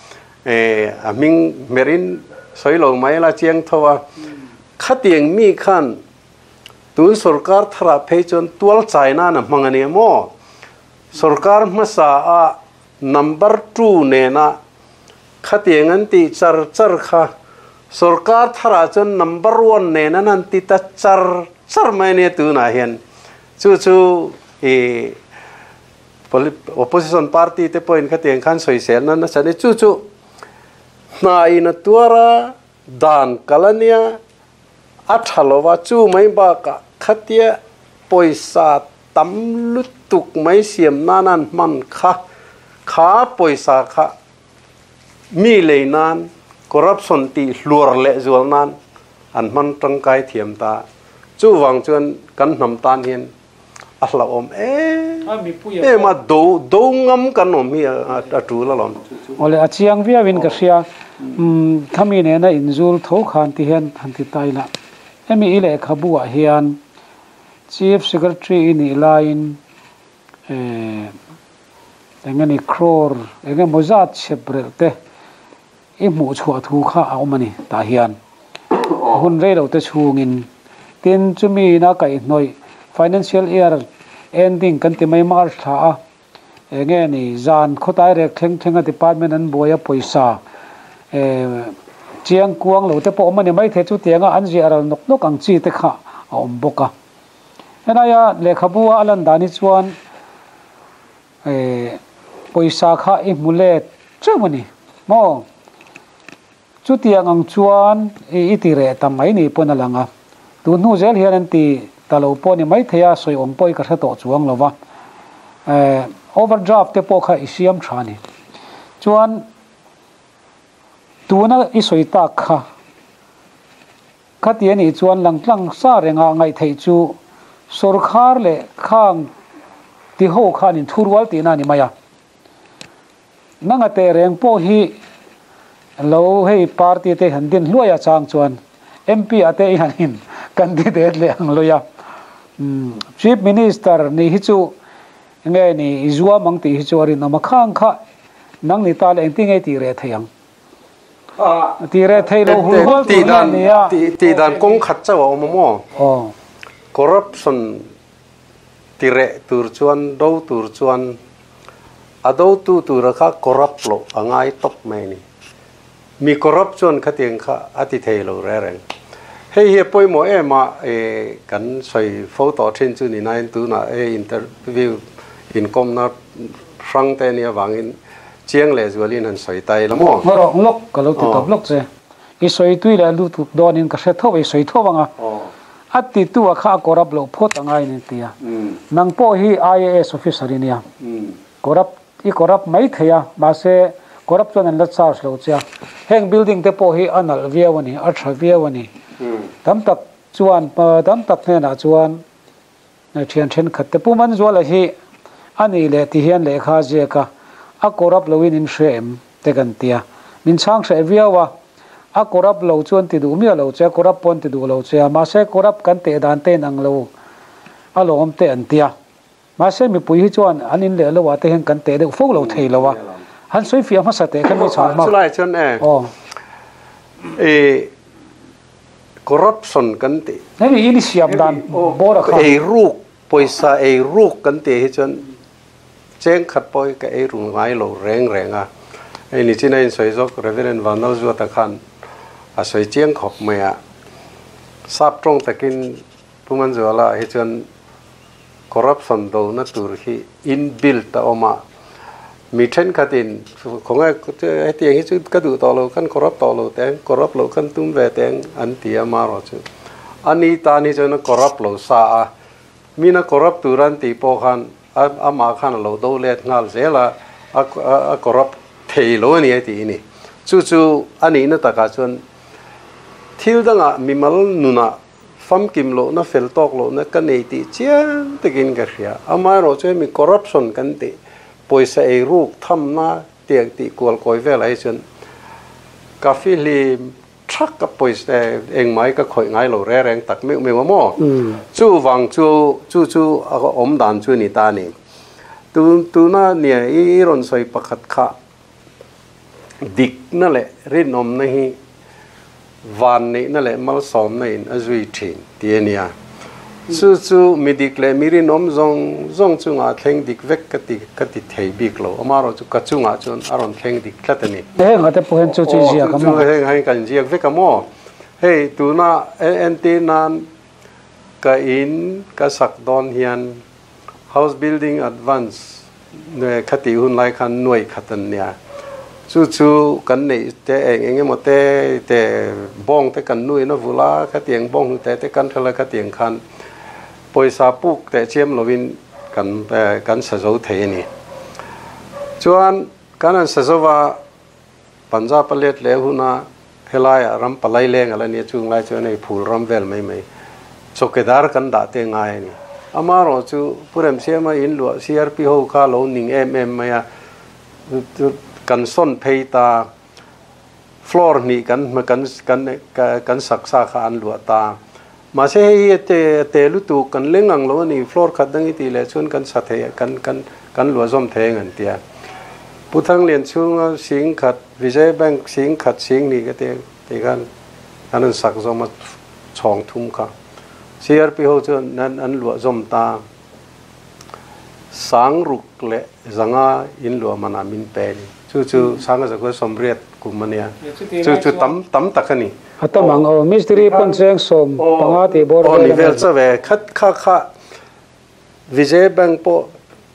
A hming hmerin sawi lo mai la chiang tho a, khatiang mi khan Tun sorkar tharah phei chuan tual chai nan a hmang a nia maw? Sorkar hmasa a number two nena khatiang an tih char char kha sorkar tharah chuan number one nen an han ti ta char char mai a nia tunah hian. Chu chu i opposition party te pawhin khatiang khan sawisel nan nasa a ni. Chu chu hna in a tuar a, dan kal a nia. A tha lo va, chu mai bakah khatia pawisa tam lutuk mai siam nan an hman kha, kha pawisa kha mi lei nan, corruption tih hluar leh zual nan an hman tangkai thiam ta. Chuvang chuan kan hnam tan hian a hlauhawm em em a, do do ngam kan awm hi a tul alawm. Awle a chiang viau in ka hria, umm khami nena inzul tho khan ti hian han ti ta ila, hemi i lehkhabu ah hian Chief Secretary i nih laiin eh eng emaw crore eng emaw zat chhep relh te I hmuh chhuah thu kha a awm a ni tah hian hun rei lo te chhungin. Tin, chumi ina kaihhnawih financial year ending kan ti mai March thla a, enge ni zan khawtai rek thleng thlenga department an buai a pawisa chiang kuang lo te pawh awm a ni maithei chu tianga an ziah ral nawk nawk ang chi te kha a awm bawk a. Helaia lehkhabu a a lan dan hi chuan Pawisa kha i hmu let chauh a ni maw? Chutiang ang chuan i ti reh ta mai ni pawn a lang a, tun hnu zel hian an ti ta lo pawh ni maithei a, sawi awm pawh i ka hre tawh chuang lo va. Overdraft te pawh kha i siam tha a ni. Chuan tuna i sawi tak kha Khati a nih chuan langtlang sa renga ngaihtheih chu sawrkhar leh khang tiho khan in thurual tihna a ni mai a. Nanga teh reng pawh hi lo hei party te han din hluai a chang chuan MP ah te i han in candidate leh ang lawih a. Chief Minister nih hi chu nge ni i zuam ang tih hi chu a rinawm a, khang kha nang ni ta le engtin nge i tih reh thei ang? Ti reh thei lo hul hual tur nge ni a? Tih dan kawng khat chauh a awm a maw? Corruption ti reh tur chuan, do tur chuan a dotu tura kha corrupt loh a ngai tawp mai a ni. Mi corrupt chuan khatiang kha a ti thei lo reng reng. Hei hi a pawimawh em a, kan sawi fo tawh thin chu ni nain tunah hei interview inkawmna hrang te nia vangin Chiang leh zualin han sawi ta ila maw? Ngaw rawh lawk ka lo ti tawp lawk che. I sawi tui leh lutuk dawnin ka hre tho, i sawi tho ang a. A titu a kha a corrupt loh phawt a ngai nen tia. Nang pawh hi IAS officer i nia. Corrupt, i corrupt mai thei a, mahse corrupt chuan an la charge lo che a. Heng building te pawh hi a nalh viau a ni, a tha viau a ni. Tam tak chuan, tam tak hnenah chuan Thian thenkhat te Pu Manzuala hi a nih leh ti hian lehkha a ziak a, a corrupt loin in hre em te kan tia. Min chhang hreh viau a, a corrupt lo chuan ti duh miah lo che a, corrupt pawh an ti duh lo che a, mahse corrupt kan teh dan te in ang lo a lawm te an tia. Mahse mipui hi chuan an in leh lo ah te hian kan teh deuh fo lo thei lo a, han sawi fiah hmasa teh kha mi chhang hmak. Chulai chuan e, i Corruption kan tih. Hemi in i siam dan bawr a kha. Ei ruk, pawisa ei ruk kan tih hi chuan cheng khat pawh hi ka ei ru ngai lo reng reng a. Hei nichin a insawi zawk Reverend Vanlalzuata khan a sawi chiang khawp mai a. Sap tawng takin Pu Manzuala hi chuan corruption dona tur hi inbuilt a awm a, mi thenkhatin khawngaih hetiang hi chu ka duh tawh lo, kan corrupt tawh lo teng, corrupt loh kan tum ve teng an ti a, marawh chu a ni tan hi chuan a corrupt lo sa a, mina corrupt tur an tih pawh khan amah khan a lo do let nghal zel a, a corrupt thei lo a ni a tih a ni. Chu chu a nihna takah chuan thil dangah mimal nunah Famkim lohna, fel tawk lohna ka nei tih chiang takin ka hria. Amaherawh chu hemi corruption kan tih, pawisa ei ruk thamna tiang tih kual kawi velah hi chuan ka fihlim thak a, pawisa engmah hi ka khawih ngai lo reng reng tak meuh meuh a maw? Chuvang chu chu chu a awm dan chu a ni ta a ni. Tuna nia i rawn sawi pakhat kha Dikna leh rinawmna hi vanneihna leh malsawmna in a zui thin tih a nia. Chu chu mi dik leh mi rinawm zawng zawng chungah thleng dik vek ka ti ka ti thei bik lo. Amaherawh chu ka chungah chuan a rawn thleng dik tlat a ni. Heng ate pawh hian chu chu i ziak a maw? Aw, chu chu heng heng kan ziak vek a maw? Hei tuna entir nan ka in ka sak dawn hian House Building Advance kha tih hun lai khan nuai khat an nia. Chu chu kan neih te eng eng emaw te te bawng te kan nuin a vul a, khatiang bawng hnute te kan hrel a khatiang khan pawisa puk teh chiam lovin kan kan sa zo thei a ni. Chuan kan han sa zo va, Punjab a let leh huna helaiah ram palai leng a la nia, chung lai chuan hei phul ram vel mai mai chawkedar kan dah te ngai a ni. Amaherawh chu Pu Remsiama in luah CRP ho kha lo ning em em mai a, kan sawn phei ta, floor hnih kan kan kan kan sak sa kha an luah ta. Mahse hei hi a te a te lutuk kan leng ang lo a ni, floor khat dang i tih leh chuan kan sa thei kan kan kan luah zawm thei ang an ti a. Pu Thanglian chhunga sing khat Vijay Bank sing khat sing ni ka ti ti khan an rawn sak zawm a chhawng thum kha. CRP ho chuan an an luah zawm ta. Sang ruk leh zanga in luah manah min pe a ni. Chu chu Sanga Zakua sawmriat kum a nia. Chu chu tam tam tak a ni. A tam ang aw. Mistiri pawn cheng 15 tih bawr vel a ni. Aw ni vel chaw ve. Khat kha kha Vijay Bank pawh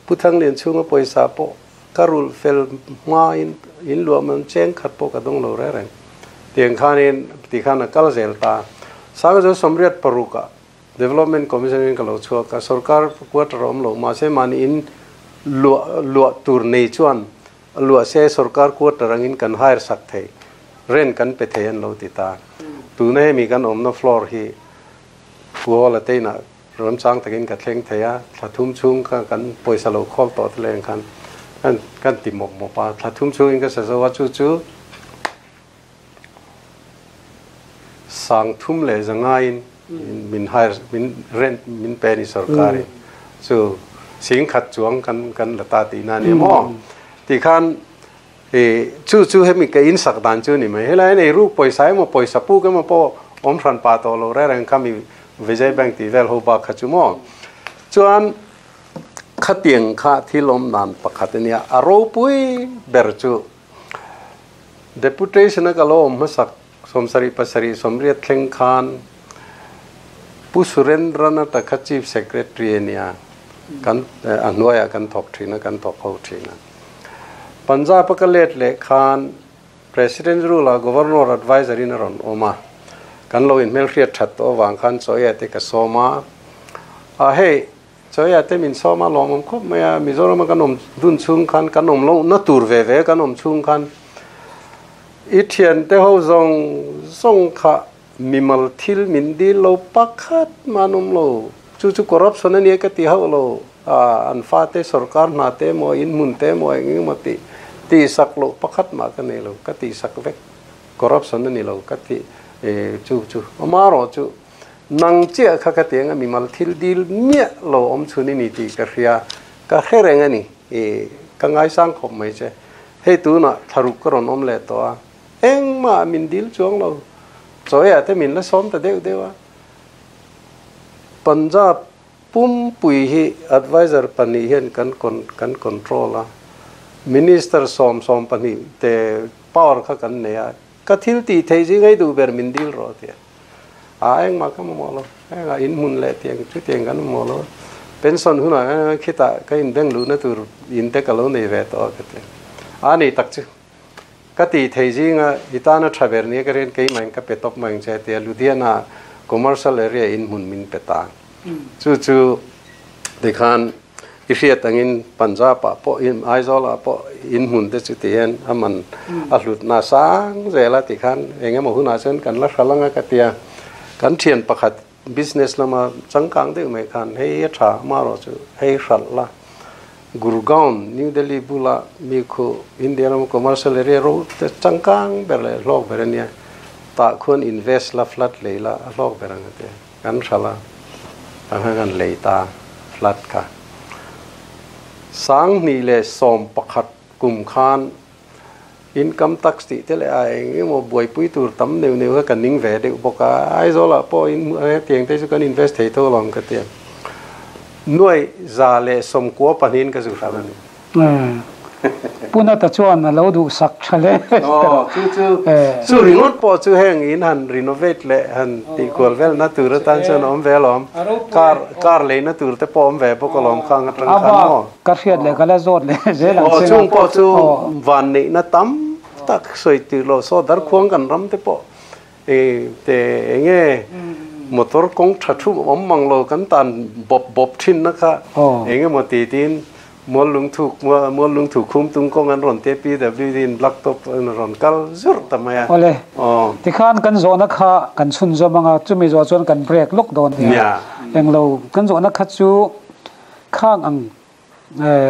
Pu Thanglian chhunga pawisa pawh ka rulh fel hma in in luah man cheng khat pawh ka dawng lo reng reng. Tiang khanin ti khan a kal zel ta. Sanga Zakua 86 ah Development Commission in ka lo chhuak a, sorkar quarter a awm lo, mahse mahni in luah luah tur nei chuan luah se sorkar quarter angin kan hire sak thei, rent kan pe thei an lo ti ta. Tuna hemi kan awmna floor hi Kuala te inah ramchang takin ka thleng thei a, thla thum chhung kha kan pawisa lo khawl tawh te leng khan kan kan ti mawp mawp a, thla thum chhungin ka sa zo a, chu chu 3,500 in min hire min rent min pe ni sarkar in chu 10,000 chuang kan kan la ta tihna a ni maw ti khan i chu chu hemi ka in sak dan chu ni mai helai hian eiruk pawisa emaw pawisa puk emaw pawh awm hran pah tawh lo reng reng kha mi Vijay Bank tih vel ho bak kha chu maw chuan khatiang kha thil awm dan pakhat a nia a ropui ber chu Deputation a ka lo awm hmasak 77 80 thleng khan Pu Surendranatha kha Chief Secretary a nia, kan a hnuaiah kan thawk thin a, kan thawk ho thin a. Punjab a ka let leh khan President's Rule ah Governor Adviser in a rawn awm a, kan lo inhmelhriat that tawh avang khan chawiah te ka sawm a, a hei Chawia te min sawm a lawmawm khawp mai a, Mizoram a kan awm dun chhung khan kan awm loh na tur ve ve kan awm chhung khan i thian te ho zawng zawng kha mimal thil min dil lo pakhat mah an awm lo, chu chu corruption a nia ka ti hauh lo, an fate sorkar hna te emaw in hmun te emaw eng eng emaw tih tihsak loh pakhat mah ka nei lo, ka tihsak vek corruption a ni lo ka ti chu chu amaherawh chu. Nang chiah kha ka ti anga mimal thil dil miah lo awm chhun i ni tih ka hria, ka hre reng a ni. I ka ngaisang khawp mai che. Hei tunah thlaruk ka rawn awm leh tawh a, engmah min dil chuang lo. Chawiah te min la sawm ta deuh deuh a. Punjab pumpui hi adviser pahnih hian kan kan control a, minister sawm 12 te power kha kan nei a, Ka thil tih theih zing ei duh ber min dil rawh tia. A engmah ka mamawh lo. Engah in hmun leh tiang chutiang kan mamawh lo. Pension hunah khitah ka inbeng luhna tur in te ka lo nei ve tawh a ka ti. A ni tak chu. Ka tih theih zinga i tana tha ber nia ka rian keimah in ka pe tawp mai ang che tia Ludhiana commercial area in hmun min pe ta. Chu chu tikhan I hriat angin Punjab ah pawh Aizawl ah pawh in hmun te chu ti hian a man a hlutna sang zel a ti khan eng emaw hunah chuan kan la hral anga ka tia. Kan thian pakhat business lama changkang deuh mai khan hei a tha amaherawh chu hei hralh la Gurgaon, New Delhi bula mi khu India lama commercial area ro te changkang ber leh hlawk ber ania tah khuan invest la flat lei la a hlawk ber ang a tia. Kan hralh a, tah khan kan lei ta flat kha. 2011 kum khan Income tax tih te leh a eng emaw buaipui tur tam neuh neuh kha ka ning ve deuh bawk a, Aizawlah pawh in hetiang te chu kan invest thei tho alawm ka ti a. 1220,000 in ka zu hralh a ni. Pu Nata chuan a lo duhsak tha hle. Aw, chu chu chu ringawt pawh chu heng in han renovate leh han tihkual velna tur atan chuan a awm ve alawm. Car car leina tur te pawh a awm ve bawk alawm khang atang khan maw. Ka hriat leh ka la zawt leh zel ang che nga. Chung pawh chu vanneihna tam tak sawi tir lo saw darkhuang kan ram te pawh te enge motor kawng tha thu awm mang lo kan tan bawp bawp thin na kha enge maw ti tiin Muallungthu Muallungthu khum tung kawng an rawn te PWD in black top an rawn kal zurh ta mai a. Awle tikhan kan zawhna kha kan chhunzawm anga chumi zawh chuan kan break lawk dawn nia. Englo kan zawhna kha chu Khang ang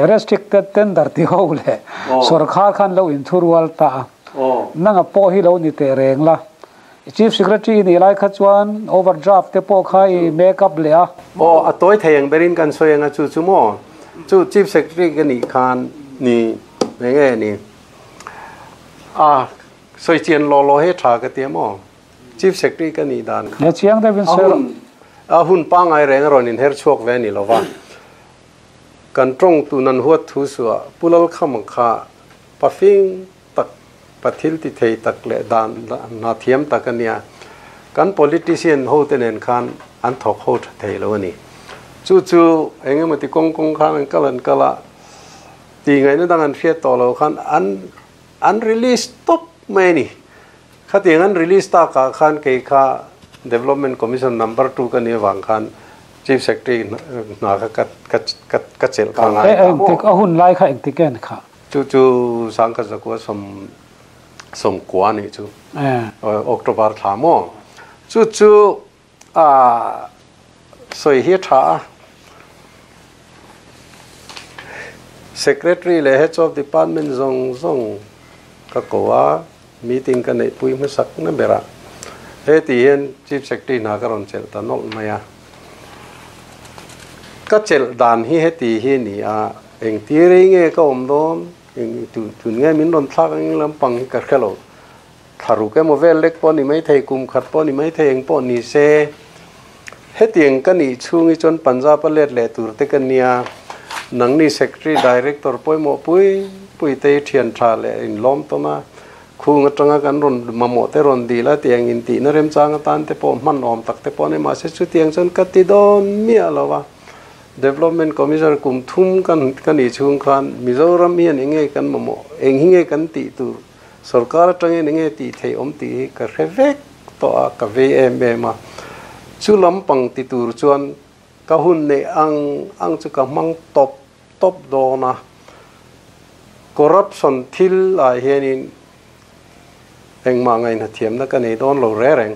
restricted tender ti ho leh sawrkhar khan lo inthurual ta a, nanga pawh hi lo ni teh reng la. Chief Secretary i nih lai kha chuan overdraft te pawh kha i make up leh a. Aw, a tawi thei ang berin kan sawi anga chu chu maw? Chu Chief Secretary ka nih khan ni eng nge ni? A sawi chian law law hi tha ka ti a maw? Chief Secretary ka nih dan kha. He chiang deuhin sawi rawh. A hun pangngai reng a rawn inher chhuak ve a ni lo va. Kan tawng tun an huat thu suah Pu Lalkhama kha pafing tak, pa thil ti thei tak leh dan hna thiam tak a nia. Kan politician ho te nen khan an thawk ho tha thei lo a ni. Chu chu eng emaw ti kawng kawng khan an kal an kal a, tih ngaihna dang an hriat tawh lo khan an an release tawp mai a ni. Khatiang an release takah khan kei kha Development Commission number 2 ka nih avang khan Chief Secretary hna kha ka ka ka ka chelh kha ngai ta maw? Engtik a hun lai kha engtik en kha? Chu chu 1990 nih chu October thla maw? Chu chu a sawi hi a tha a. Secretary leh Heads of Department zawng zawng ka ko a, meeting ka neihpui hmasak na ber a. Heti hian Chief Secretary hna ka rawn chelh ta nawlh mai a. Ka chelh dan hi heti hi a ni a, engtir ei nge ka awm dawn, eng tun nge min rawn thlak ang lampang hi ka hre lo. Thla ruk emaw vel lek pawh a ni maithei, kum khat pawh a ni maithei, eng pawh ni se, hetiang ka nih chhung hi chuan Punjab a let leh tur te ka nia, nangni Secretary Director pawimawh pui pui te hi thian tha leh inlawm tawn a, khung atanga kan rawn mamawh te rawn dil a, tiang intihna remchang atan te pawh hman awm tak te pawh a ni, mahse chutiang chuan ka ti dawn miah lo a, Development Commissioner kum thum ka nih chhung khan Mizoram hian eng nge kan mamawh, eng hi nge kan tih tur? Sorkar atangin enge tih theih awm tih hi ka hre vek tawh a, ka vei em em a. Chu lampang ti tur chuan ka hun neih ang ang chu ka hmang tawp tawp dawn a. Corruption thil ah hianin engmah ngaihna thiamna ka nei dawn lo re reng.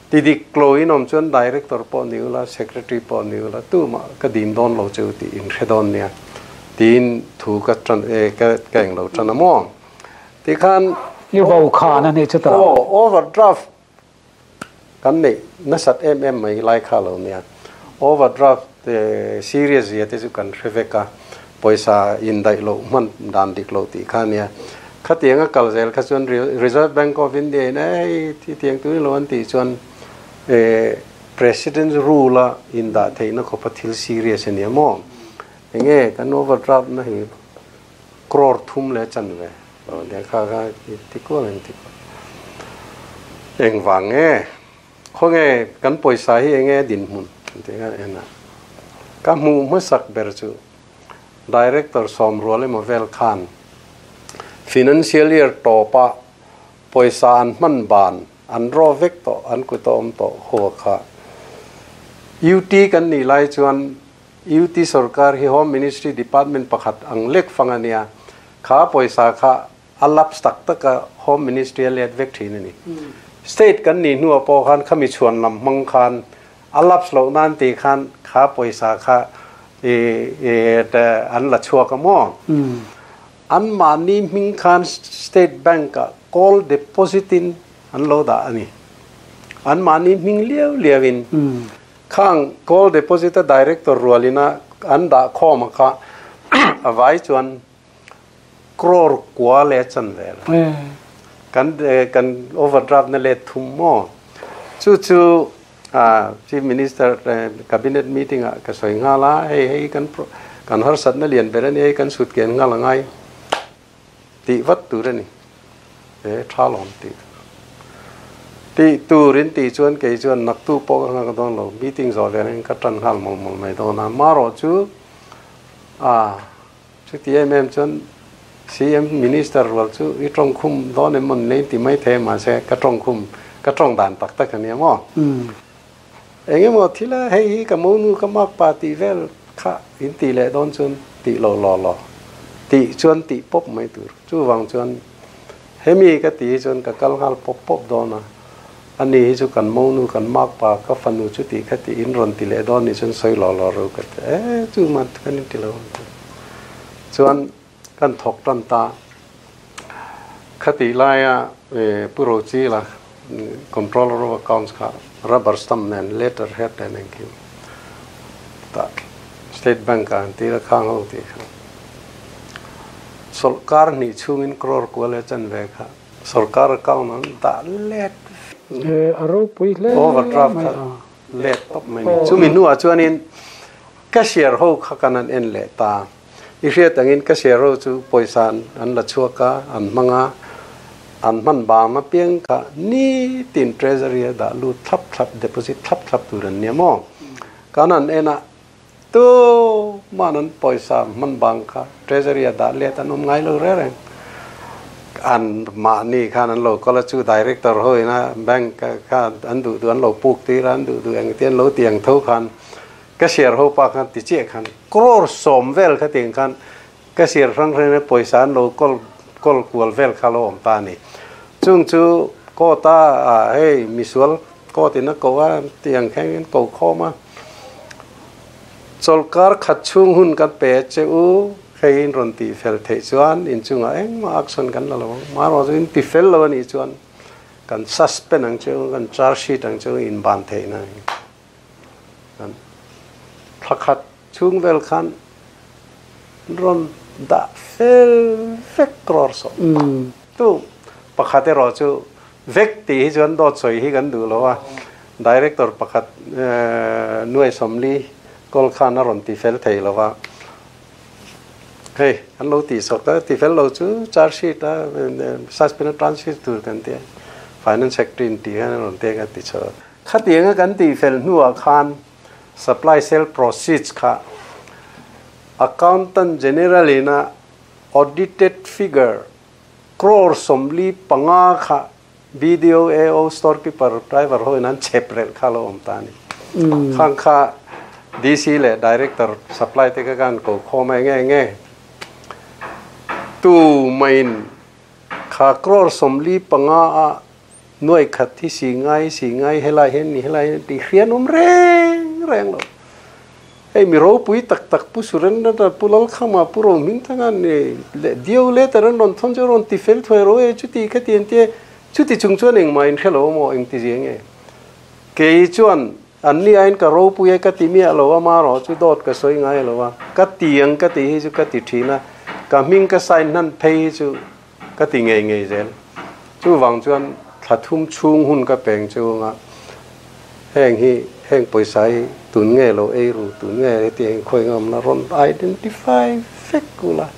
Ti dik lo in awm chuan Director pawh ni ula, Secretary pawh ni ula, tumah ka dim dawn lo chu tih in hre dawn nia tiin thu ka tan e ka ka eng lo tan a maw? Tikhan I vo khan a nih chu ta. Aw, overdraft kan neih nasat em em mai lai kha lo nia. Overdraft serious zia te chu kan hre vek a, pawisa indaih loh hman dan dik lo tih kha nia. Khatiang a kal zel kha chuan Reserve Bank of India in ei tiang tui lo an tih chuan President's rule a indah theihna khawpa thil serious a nia maw? Enge kan overdraft na hi crore thum leh chanve lo nia kha kha ti kual ang ti kual. Engvang nge? Khawnge kan pawisa hi enge dinhmun tih kha en a, ka hmuh hmasak ber chu Director Sawmrual emaw vel khan Financial Year tawpa pawisa an hman ban an draw vek tawh an kut a awm tawh ho kha UT kan nih lai chuan UT sorkar hi Home Ministry Department pakhat ang lek fang a nia, kha pawisa kha A lapse tak tak a Home Ministry a let vek thin a ni. State kan nih hnuah pawh khan khami chhuan lam hmang khan a lapse loh nan tih khan kha pawisa kha an la chhuak a maw? Anmahni hming khan State Bank ah call deposit in an lo dah a ni. Anmahni hming liau liau in khang call deposit a director rualin a an dah khawm a kha a vai chuan. Crore kua leh chan vel kan kan overdraft na let thum maw chu chu Chief Minister cabinet meeting ah ka sawi nghal a, hei hei kan kan harsatna lian ber a ni, hei kan sut kian nghal a ngai tih vat tur a ni, he tha lawm tih tur tih tur in tih chuan kei chuan naktu pawh ka nghak dawn lo, meeting zawh leh in ka tan nghal mawlh mawlh mai dawn a, marawh chu a. Chuti em em chuan CM Minister rual chu i tawng khum dawn em mawn nei ti mai thei a mahse ka tawng khum ka tawng dan tak tak a nia maw? Eng emaw thil a hei hi ka monu ka mak pa tih vel kha in tih leh dawn chuan tih lo law law tih chuan tih pawp mai tur. Chuvang chuan hemi ka tih hi chuan ka kal nghal pawp pawp dawn a. Ani hi chu kan monu, kan makpa, ka fanu chu tih kha tih in rawn ti leh dawn nih chuan sawi lawh lawh ro ka ti. E, chu man kan inti lo ang chu. Chuan kan thawk tan ta. Khatih laia Pu Rochila, Controller of Accounts kha rubber stamp nen letter head nen engkim tah State Bank ah an tir a khang ho tih kha. Sawrkar hnih chhungin crore kual e chanve kha. Sorkar account an dah let A ropui hle overdraft mai kha a. let tawp mai ni. Chumi hnuah chuanin cashier ho kha kan han en leh ta. I hriat angin cashier ho chu pawisa an la chhuak a, an hmang a, an hman bang apiang kha nitin treasury a dah lut thlap thlap, deposit thlap thlap tur an nia maw? Kan han en a, Tuman an pawisa hman bang kha Treasury a dah let an awm ngai lo reng reng. An mahni khan an lo kawl a, chu Director ho ina bank kha an duh duh an lo puk tir a, an duh duh engti an lo ti ang tho khan cashier ho pa khan ti chiah khan crore sawm vel kha tiang khan cashier hrang hrang ina pawisa an lo kawl kawl kual vel kha lo awm ta a ni. Chung chu court a hei misual court in a ko a tiang khan ko khawm a. Chawlhkar khat chhung hun kan pe a che u, hei in rawn tih fel theih chuan inchungah engmah action kan la lo ang. Marawh chu in ti fel lo a nih chuan kan suspend ang che u, kan charge sheet ang che u, in ban theihna a ni. Kan thla khat chhung vel khan rawn dah fel vek rawr sawh. Tu pakhat erawh chu Vek tih hi chuan dawt sawi hi kan duh lo a, Director pakhat nuai sawmli kawl khan a rawn ti fel thei lo a, hei an lo tih sawk a, ti fel lo chu charge sheet a suspend a transfer tur kan ti a, Finance Secretary in tih khan a rawn tek a ti chho a. Khatianga kan tih fel hnuah khan supply sale proceeds kha Accountant General ina audited figure Crore 45 kha BDO, AO, store keeper, driver ho in an chep relh kha lo awm ta a ni. Khang kha DC leh Director supply te kha khan ko khawm a enge enge tu maiin kha crore 45 a nuai khat hi si ngai si ngai helai hian ni helai hian tih hrian awm reng reng lo. Hei mi ropui tak tak Pu Surendra Pu Lalkhama Pu Rohmingthanga ni leh Dio letter an rawn thawn chu a rawn ti fel thuai ro e chuti kha ti an ti e chuti chung chuan engmah in hrelo maw engti zia nge kei chuan an ni aiin ka ropui e ka ti miah lo a marawh chu dawt ka sawi ngai lo a ka ti ang ka tih hi chu ka ti thin a ka hming ka sign hnan phei hi chu Ka ti ngei ngei zel. Chuvang chuan thla thum chhung hun ka peng chunga heng hi heng pawisa hi tun nge lo ei ru, tun nge heti heng khawi ngam la rawn identify vek ula.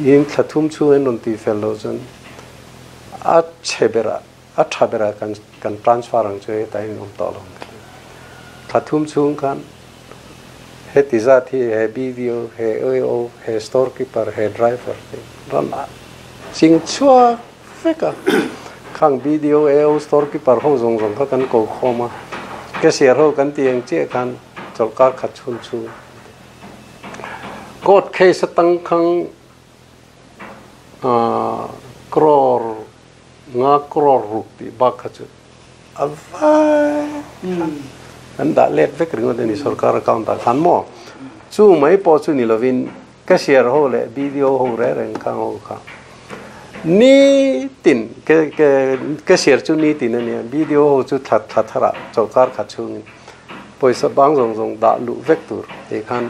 In thla thum chhung in rawn tih fel loh chuan a chhe berah, a tha berah kan kan transfer ang chu hetah in awm tawh lo ang ka ti. Thla thum chhung khan Heti zat hi he BDO, he AO, he store keeper, he driver te rawn ching chhuak vek a. Khang BDO, AO, store keeper ho zawng zawng kha kan ko khawm a. Cashier ho kan ti ang chiah khan chawlhkar khat chhun chhung. Court case atang khang crore nga crore ruk tih bak kha chu A vai khan an dah let vek ringawt a ni sorkar account ah khan maw? Chu mai pawh chu ni lovin cashier ho leh BDO ho reng reng khang ho kha nitin cashier chu nitin a nia BDO ho chu thla thla tharah chawlhkar khat chhungin pawisa bang zawng zawng dah luh vek tur tih khan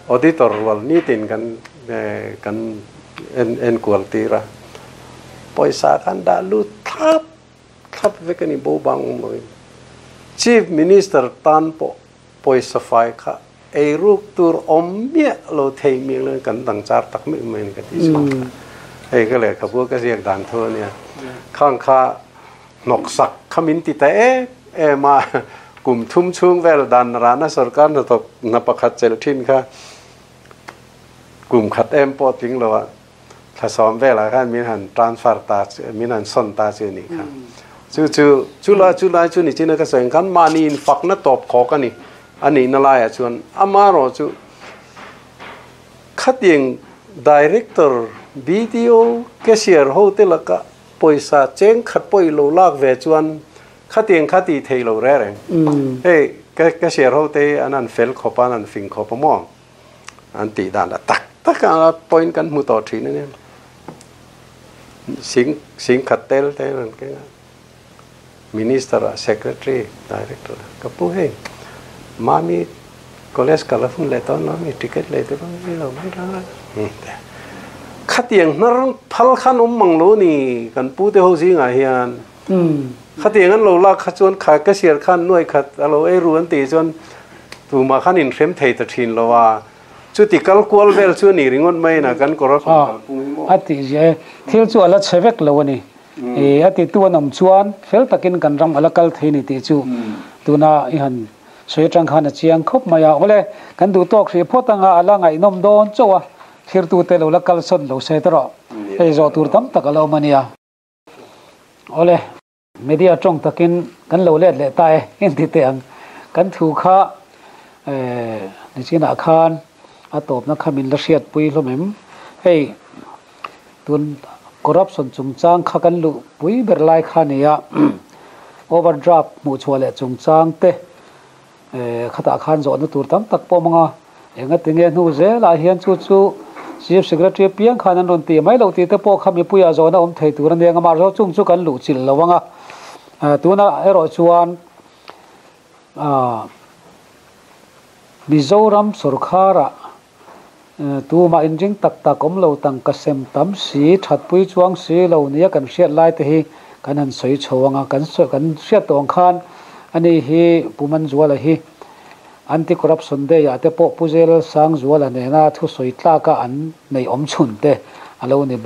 auditor rual nitin kan kan. en en kual tir a. Pawisa khan dah lut thlap thlap vek a ni bo bang awm lovin. Chief Minister tan pawh pawisa fai kha ei ruk tur awm miah lo thei miang lo in kan dang char tak meuh mai a ni ka tih chhuak kha. Hei ka lehkhabu ka ziak dan thu a nia. Khang kha hnawksak kha min ti ta em em a, kum thum chhung vel dan rana sorkar hnathawk hna pakhat chelh thin kha kum khat em pawh tling lo a, thla sawm velah khan min han transfer ta min han sawn ta chu a nih kha. Chu chu chu lai chu lai chu ni chin a ka sawi ang khan mahni infakna tawp khawk a ni a nihna laiah chuan amaherawh chu khatiang director BDO cashier ho te laka pawisa cheng khat pawh i lo lak ve chuan khatiang kha tih theih lo reng reng. Hei cashier ho te hi an han fel khawp a an han fing khawp a maw? An tih dan a tak tak a point kan hmu tawh thin a nia. Sing sing khat tel te an keng a. Minister ah secretary director ah ka pu hei mami college kal a hun leh tawh lo mi ticket lei te pawh hi lo mai la. Khatiang hnar phal khan awm mang lo ni kan pu te ho zingah hian. Khatiang an lo lak kha chuan kha cashier khan nuai khat a lo ei ru an tih chuan tumah khan inhrem thei ta thin lo a, chuti kal kual vel chu a ni ringawt mai na kan corruption kalpung hi maw? A tih ziah e, thil chu a la chhe vek lo a ni. A titu an awm chuan fel takin kan ram a la kal thei ni tih chu tuna i han sawi atang khan a chiang khawp mai a. Awle, kan duh tawk hrih phawt anga a la ngaihnawm dawn chauh a, thirtute lo la kalsawn lo se tawh rawh. Hei zawh tur tam tak a la awm a nia. Awle, media tawng takin kan lo let leh ta e, inti teh ang. Kan thu kha nichinah khan a tawpna kha min la hriatpui hlawm em? Hei, tun corruption chungchang kha kan luhpui ber lai kha a ni a, overdraft hmuhchhuah leh chungchang te Khatah khan zawhna tur tam tak pawh hmang a, engatinge hnu zelah hian chu chu Chief Secretary piang khan an rawn ti mai loh tih te pawh kha mipuiah zawhna awm thei tur a nia ang a, mahse chung chu kan luh chilh lo ang a. Tunah erawh chuan Mizoram sawrkharah tumah inring tak tak awm lo tangka sem tam si, thatpui chuang si lo nia kan hriat lai te hi kan han sawi chho ang a, kan kan hriat tawh ang khan ani hi Pu Manzuala hi Anti Corruption Day ah te pawh Pu Zel Sangzuala nena thusawi tlaka an nei awm chhun te a lo ni bawk.